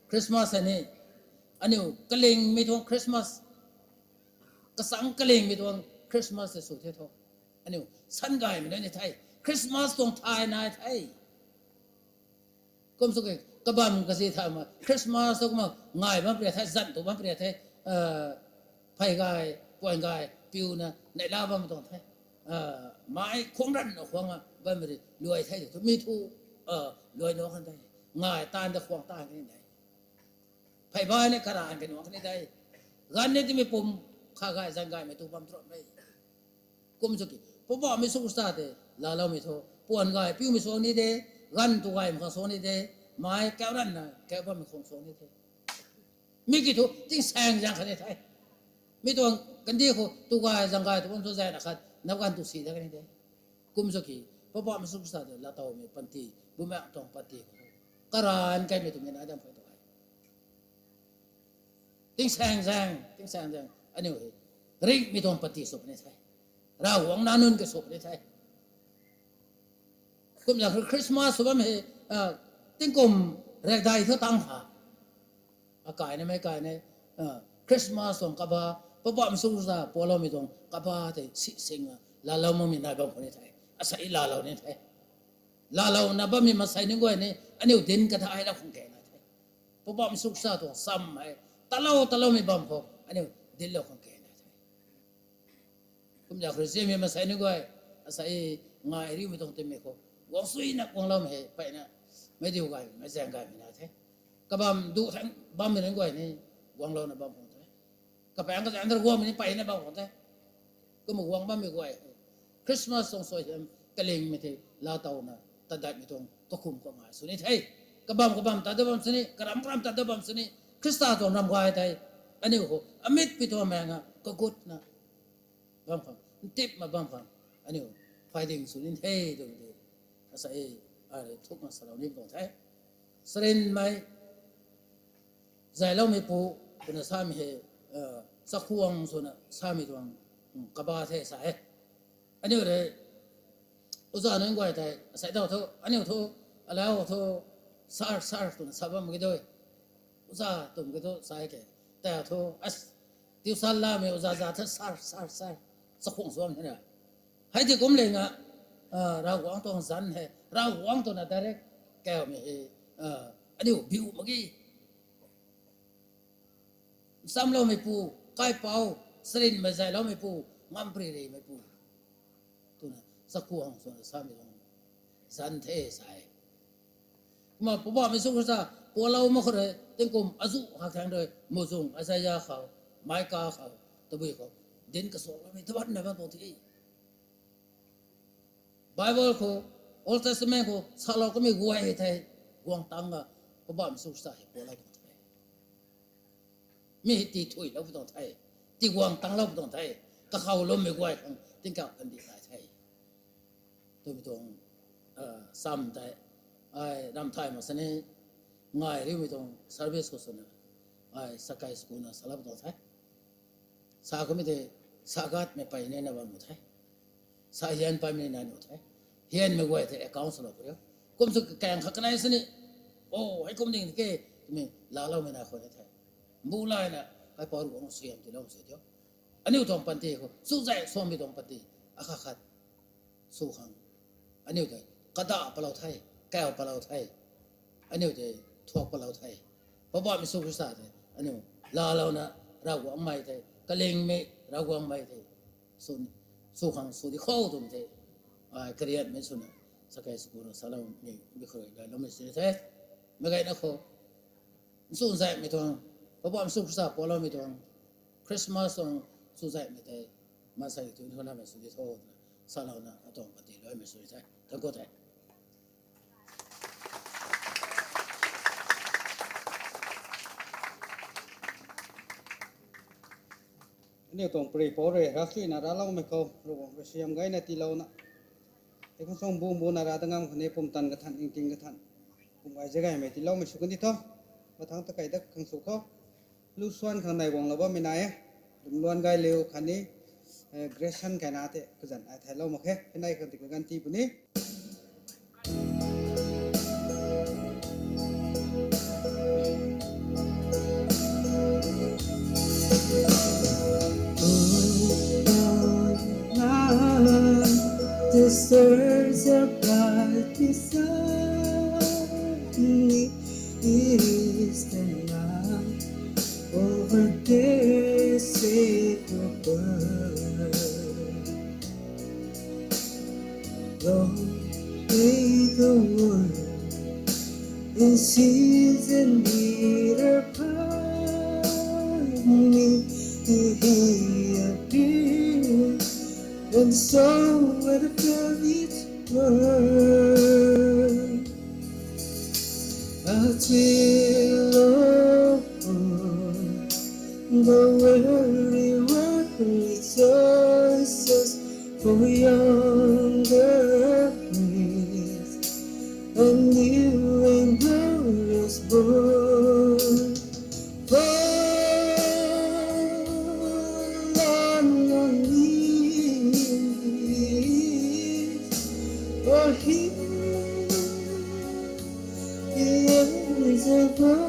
Christmas hei ni, aniu kalingmei tuang Christmas, kasang kalingmei tuang Christmas tei sw the thu, aniu san gaymei nai ni the, Christmas tuang thay nai the. Kum sw ke kabam kazi tha ma Christmas tu kumna ngai bam pria the, zan tu bam pria the, phey gay, puan gay piuna neihla bam tuang the. Mai khwang ranna khwang a bammei ri luai the tu mi thu, luai nuang kan the, ngai taanv ta khwang taanv kan de. Phey bai ni karaanv kan nuang kan de. Ganv ni timei pum kha gay zan gaymei tu bam turamh e. Kum sw ki Poubauhmei Jisu Khrista tei laaloumei thu puan gay piumei suang ni de, ganv tu gaymei khang suang ni de, mai kau ranna kau bammei khang suang ni de. Mi ki thu tingsaeng zaeng khat ni the. Mi tuang kandih khou tu gay zang gay tu bam thu zaeng na khat nap ganv tu si dat kan ni the. Kum sw ki, Poubauhmei Jisu Khrista tei laatowmei panty, bumaengh tuang panty khou karan kaimei twmei na dam khat tu e. Tingsaeng zaeng, tingsaeng zaeng aniu hei ringhmei tuang panty sw puni the. Ravguangc nac nunc ka sw puni the. Kumna Christmas sw bam hei, tingkum rekdai thu tang kha. Akaina mei kaina, Christmas tuang kaba, Poubauhmei Jisu Khrista pualoumei tuang kaba tei si sing a laalou makmei nai bam khou ni the. Asei laalou ni the. Laalouna bammei mansei nunc guay ni aniu dinc kadai lou khang kena the. Poubauhmei Jisu Khrista tuang sam hei talou taloumei bam khou aniu dinclou khang kena the. Kumna Khristianmei mansei nunc guay, asei ngai riumei tuang timei khou guang suina guangloumei hei mpeyna, meic diu gaymei, meic zaeng gaymei na the. Kabam duh thangc bammei nunc guay ni guanglouna bam khang the. Kapaengc kazaeng ta guangmei ni mpeyna bam khang the. Kumna guang bammei guay hei Christmas tuang suaihiam kalingmei tei laatowna tadatmei tuang kakhum kamei sw ni the. Kabam kabam tat dat bam sini, karam karam tat dat bam sini, Khrista tuang ram gay tei aniu khou amitpui tuang maeng a kagutna bam khang, ntipna bam khang aniu phay ding sw ni the twmei tei asei ai rui thukna salou ni tuang the. Sarinmei zayloumeipu twna samei hei, chakhwang swna samei tuang kaba the sa e. Aniu rui oza nunc guay tei asei taw thu, aniu thu, alau thu, sir, sir twna sa bam ki dui. Oza twmei ki thu sa e ke. Tei thu, tuition lamei oza za the, sir, sir, sir. Chakhwang sw bam the na. Hei ti kum le nga, Ravguangc tuang zanc hei, Ravguangc twna direct kaumei hei, aniu biu mak ge. Nchamloumeipu, kaipouc, sarinmei zayloumeipu, ngamparymeipu twna chakhwang swna samei tuang zanc the sa e. Kumna Poubauhmei Jisu Khrista pualou mak khou rui tingkum azuh hak thangc rui muhzwng Isaia khou, Mika khou, tabui khou dinc kasuakloumei tabanna bam tuang the. Bible khou, Old Testament khou salou kamei guay hei thei, guang tangc a Poubauhmei Jisu Khrista hei pualou tuang the. Mi hei tii thuilou pu tuang the, tii guang tanglou pu tuang the, kakhou loumei guay khang tingkauh kandih nai the twmei tuang sam tei ai ram thay mak sini, ngai riumei tuang service khou swna ai sakai school na salou pu tuang the. Sa kamei tei, sa gatmei pey nina bam nuh the. Sa hian paymei nai nuh the. Hianmei guay tei account swlou puni. Kum sw kaeng khat kanei sini, o, hei kum ding ke twmei laaloumei nai khou ni the. Mbu layna kaipouc Ravguangc suaihiam tiilou sw diu. Aniu tuang panty khou chuzaeng suangmei tuang panty akhat khat sw khang aniu tei kada palou the, kau palou the, aniu tei thuak palou the. Poubauhmei Jisu Khrista tei aniu laalouna Ravguangcmei tei, kalingmei Ravguangcmei tei sw khang sw di khou twmei tei, ai kariatmei swna sakai school na saloumei mi khou rui gayloumei sw the. Meic gayna khou chuzaenghmei tuang, Poubauhmei Jisu Khrista pualoumei tuang, Christmas tuang chuzaenghmei tei maansei tu nunamei sw di tho twna salouna atuang panty luaimei sw the. Thank you the. Aniu tuang pary pou rui ravsuina racloumei khou Ravguangc rui suaihiam gayna tiilouna, tei khang sung bu mbuna rav da ngam khou ni pumtan kathan, ningting kathan, pum gay zagaymei tiiloumei sw kan di tho. Mathangc ta kei dat khang sw khou, lu suan khang nai guanglou bammei nai e. Lungluan gay liu khatni, eh, Grayson kaina tei kazanc ai thaylou mak khe. Hei nai khang tei kaganv ti puni. The stars are bright beside me. It is the night over there, safe above. Lord, may the world in season neither part me, till he appear, and so will fill each word. But will, oh, The weary world rejoices, for yonder breaks a new and glorious bourne. Fall on your knees, or hear the angel voices.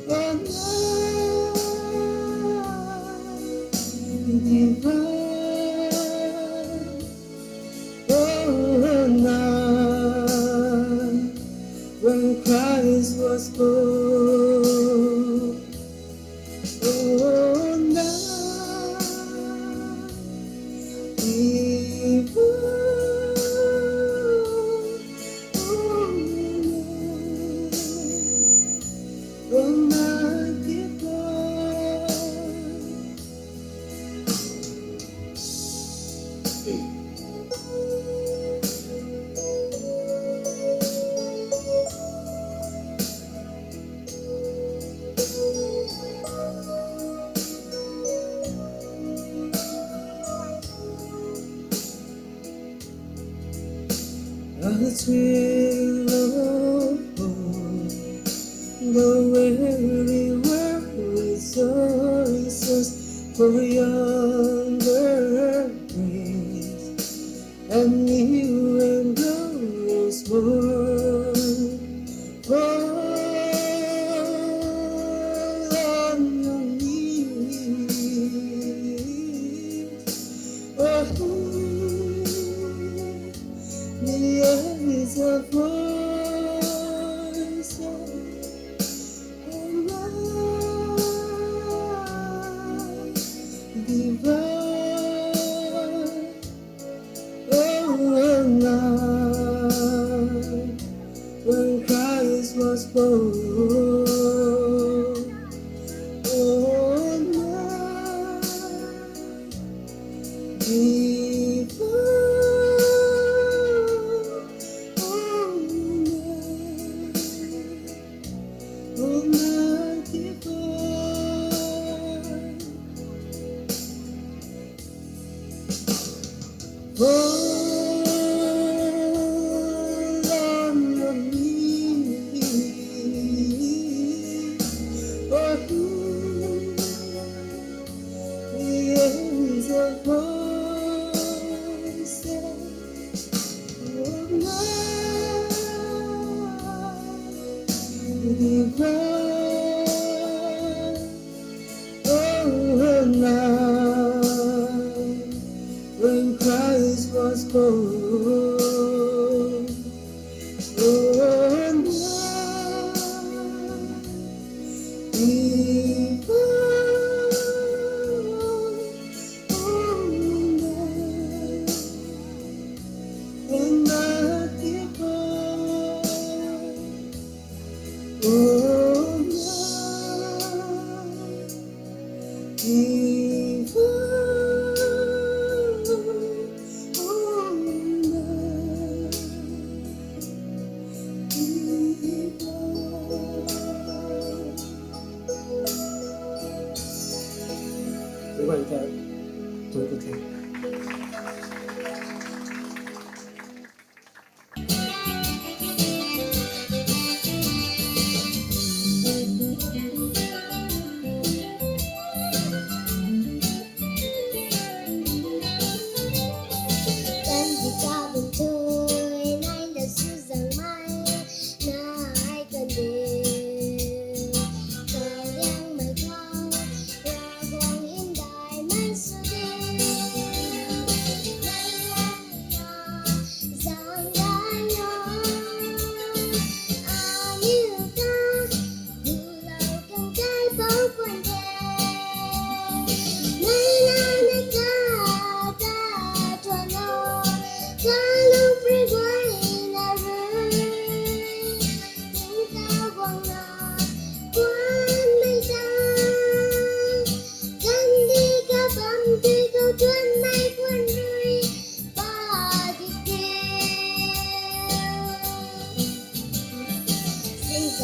Oh night divine, oh night when Christ was born. Oh night divine, oh night, oh night divine. A thrill of hope, the weary world rejoices, for yonder breaks a new and glorious morn. Fall on your knees, oh hear the angel voices. Oh night divine, oh night when Christ was born. Oh night divine, oh night, oh night divine. Fall on your knees, oh hear the angel voices. Oh night divine, oh night when Christ was born. Oh night divine, oh night, oh night divine, oh night divine, oh night divine.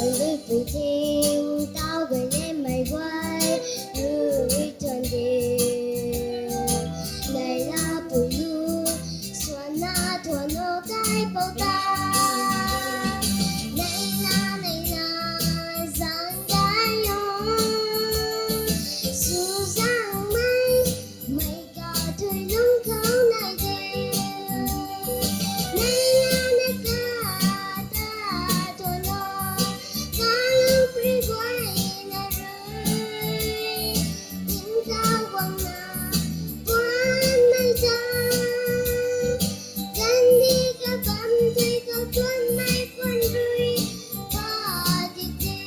Lui pui ting tau gay le mei guay, lui tuan de. Nai la pui lu, suan na tuan o kai pou ta. Nai la, nai la, zang gay o, su zang mei, mei ka tui lung khou nai de. Nai la, nai ka ta tuan o, ka lung pri guay na rui. Tingkauh guangna puan mei ta, kandih kabam tui khou tuan mei puan rui, pa di de.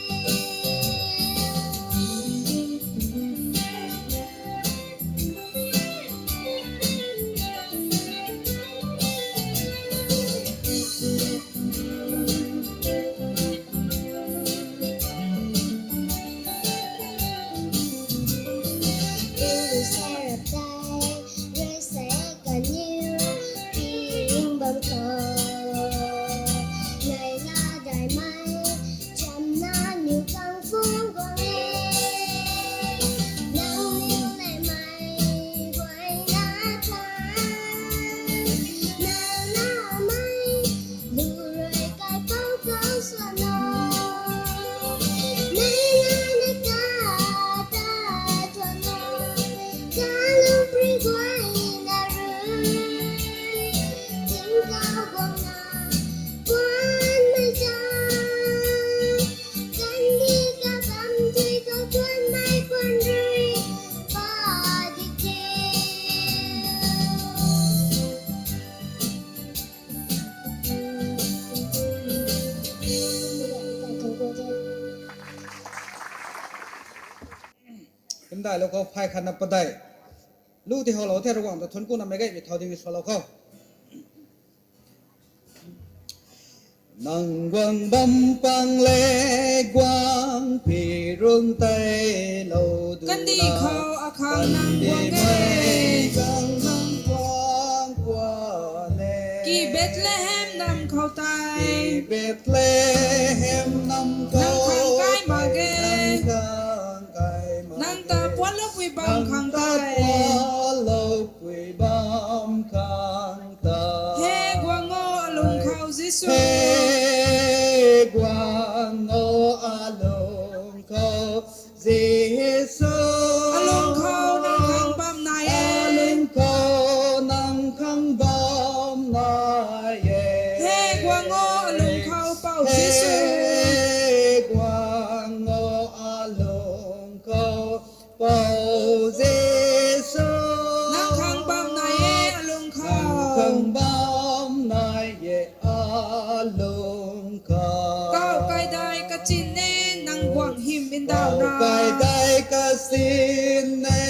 Kumdai lou khou phay khatna padeih lu ti how lou the, Ravguangc ta thuanc kuna mei gay mi thau ding swlou khou. Nang guang bam pang le guang pi run tei lou du kandih na. Khou akhang nang guang e. Kandih mei khang nang guang kua le. Ki Bethlehem nam khou tei. Ki Bethlehem nam khou. Nang khang kai mak ge. Nang khang kai mak ge. Nang ta puanlou pui bam khang tei. Nang ta puanlou pui bam khang tei. He guang o alung khou Jisu. He guang o alung khou Jisu. Alung khou nang khang bam nai e. Alung khou nang khang bam nai e. He guang o alung khou Pou Jisu. He guang o alung khou Pou Jisu. Nang khang bam nai e alung khou. Nang khang bam nai e alung khou. Kau kaidai kachin e nang guang hym ndauh na. Kau kaidai kachin e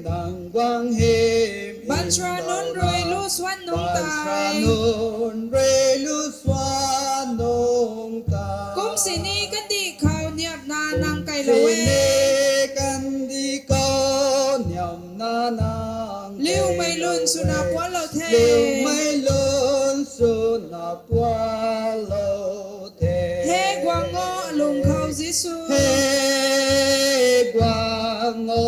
nang guang hym ndauh na. Baanchara nunc rui lu swan nungc tei. Baanchara nunc rui lu swan nungc tei. Kum sini kandih khou niamna nang kailou e. Kum sini kandih khou niamna nang kailou e. Liumei lun swna puanlou the. Liumei lun swna puanlou the. He guang o alung khou Jisu. He guang o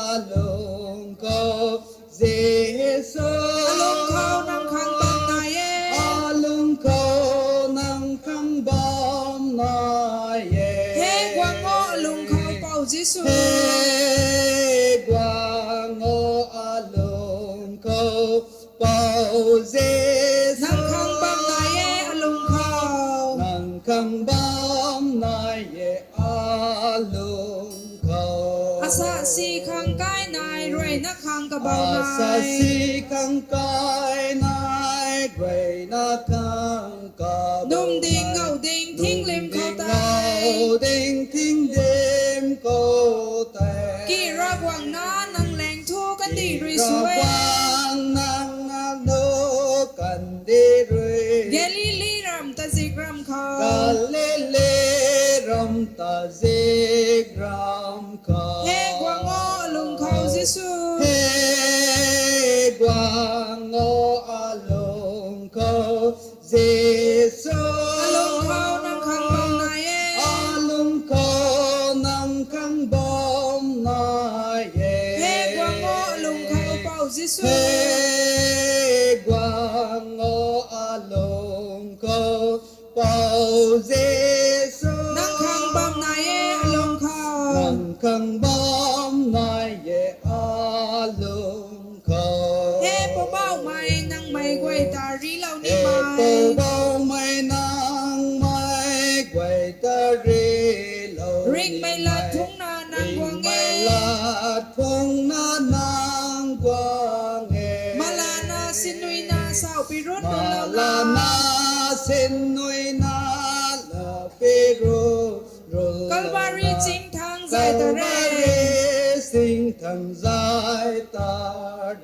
alung khou Jisu. Alung khou nang khang bam nai e. Alung khou nang khang bam nai e. He guang o alung khou Pou Jisu. He guang o alung khou Pou Jisu. Nang khang bam nai e alung khou. Nang khang bam nai e alung khou. Asa si khang kai nai ruina khang kabau nai. Asa si khang kai nai ruina khang kabau nai. Num ding ngau ding thinglim khou tei. Num ding ngau ding thinglim khou tei. Ki Ravguangc na nang leng thu kandih rui sw e. Ki Ravguangc nang na lu kandih rui. Galili ram tazik ram khou. Galili ram tazik ram khou. He guang o alung khou Jisu. He guang o alung khou Jisu. Alung khou nang khang bam nai e. Jisu. He guang o alung khou, Pou Jisu. Nang khang bam nai e alung khou. Nang khang bam nai e alung khou. He Poubauhmei nang mei guay ta rilou ni mei. He Poubauhmei nang mei guay ta rilou ni mei. Ringhmei lat phungna nang guang e. Ringhmei lat phungna nang guang e. Malana sinnuina sau pirun run lou na. Malana sinnuina lau pirun run lou na. Calvary chingthang zay ta re. Calvary chingthang zay ta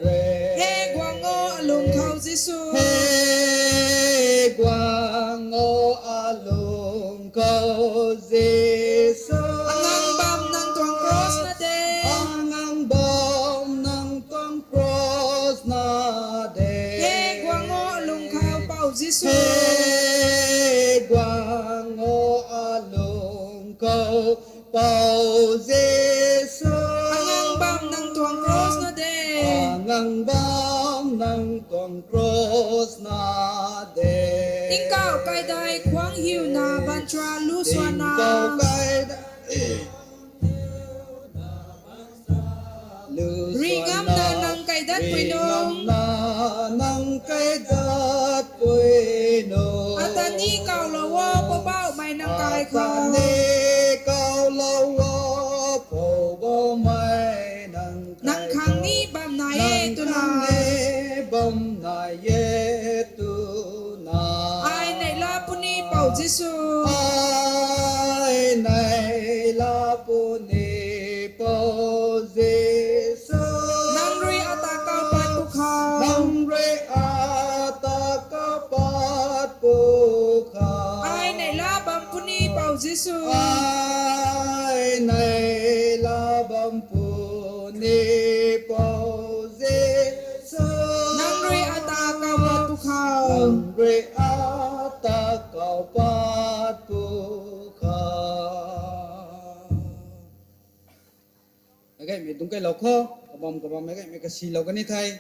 re. He guang o alung khou Jisu. He guang o alung khou Jisu. Angang bam nang tuang cross na de. Angang bam nang tuang cross na de. He guang o alung khou Pou Jisu. He guang o alung khou Pou Jisu. Angang bam nang tuang cross na de. Angang bam nang tuang cross na de. Tingkauh kaidai khuang hiuna baanchara lu swanna. Tingkauh kaidai lu swanna. Ri ngamna nang kaidatpui nung. Ri ngamna nang kaidatpui nung. Ata ni kaulou o Poubauhmei nang kai khou. Ata ni kaulou o Poubauhmei nang kai khou. Nang khang ni bam nai e twna. Nang khang ni bam nai e twna. Ai neihla puni Pou Jisu. Ai neihla puni Pou Jisu. Nang rui ata kau pat pwkhou. Nang rui ata kau pat pwkhou. Ai neihla bam puni Pou Jisu. Ai neihla bam puni Pou Jisu. Nang rui ata kau pat pwkhou. Nang rui ata kau pat pwkhou. Meic gaymei dungc kailou khou, kabam kabammei gaymei kasilou kani the.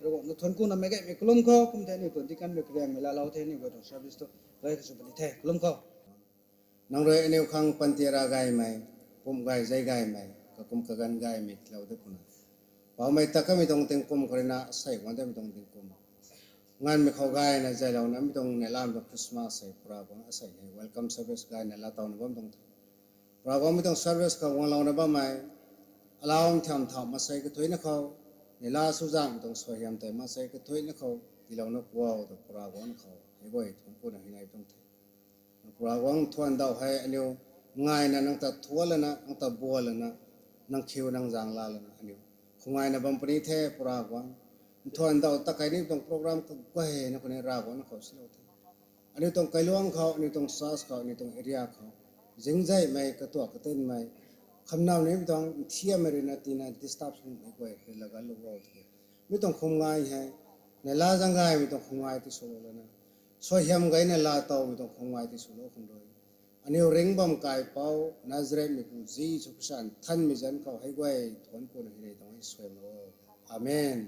Ravguangc na thuanc kuna meic gaymei kalum khou, kum the aniu tuang deaconmei kariangmei laalou the aniu guay tuang service tu. Gay kasw puni the, kalum khou. Nang rui aniu khang panty ra gaymei, pum gay zay gaymei, kakum kaganv gaymei tiilou de puna. Paumei ta kamei tuang tingkum khou rui na, asei guang damei tuang tingkum. Nganvmei khou gayna zaylouna mi tuang neihlamei tuang Christmas hei Pu Ravguangc asei hei welcome service gayna laatowna bam tuang the. Pu Ravguangc mi tuang service khou guanglouna bammei, alau nthyam thau maansei kathuicna khou, neihla suzanhmei tuang suaihiam tei maansei kathuicna khou tiilouna puau ta Pu Ravguangc khou hei guay thuanc kuna hei nai tuang the. Pu Ravguangc thuan daw hei aniu ngayna nang ta thuan lana, nang ta buan lana, nang khiu nang zaeng laa lana aniu khou ngayna bam puni the Pu Ravguangc. Nthuan daw ta kei ni tuang program kaguayna khou ni Ravguangc na khou silou the. Aniu tuang kailuang khou, aniu tuang church khou, aniu tuang area khou, zingzaihmei, katuak katinmei, khamnamei tuang nthiammei rui na tina disturb swmei guay hei laganlou o tiki, mi tuang khum ngai hei, neihla zaeng gaymei tuang khum ngai tiswlou lana, suaihiam gayna laatowmei tuang khum ngai tiswlou khang rui, aniu ringc bam kaipouc Nazarethmei pu Jisu Khrista nthanmei zanc khou hei guay thuanc kuna hei nai tuang e, suaimei o. Amen.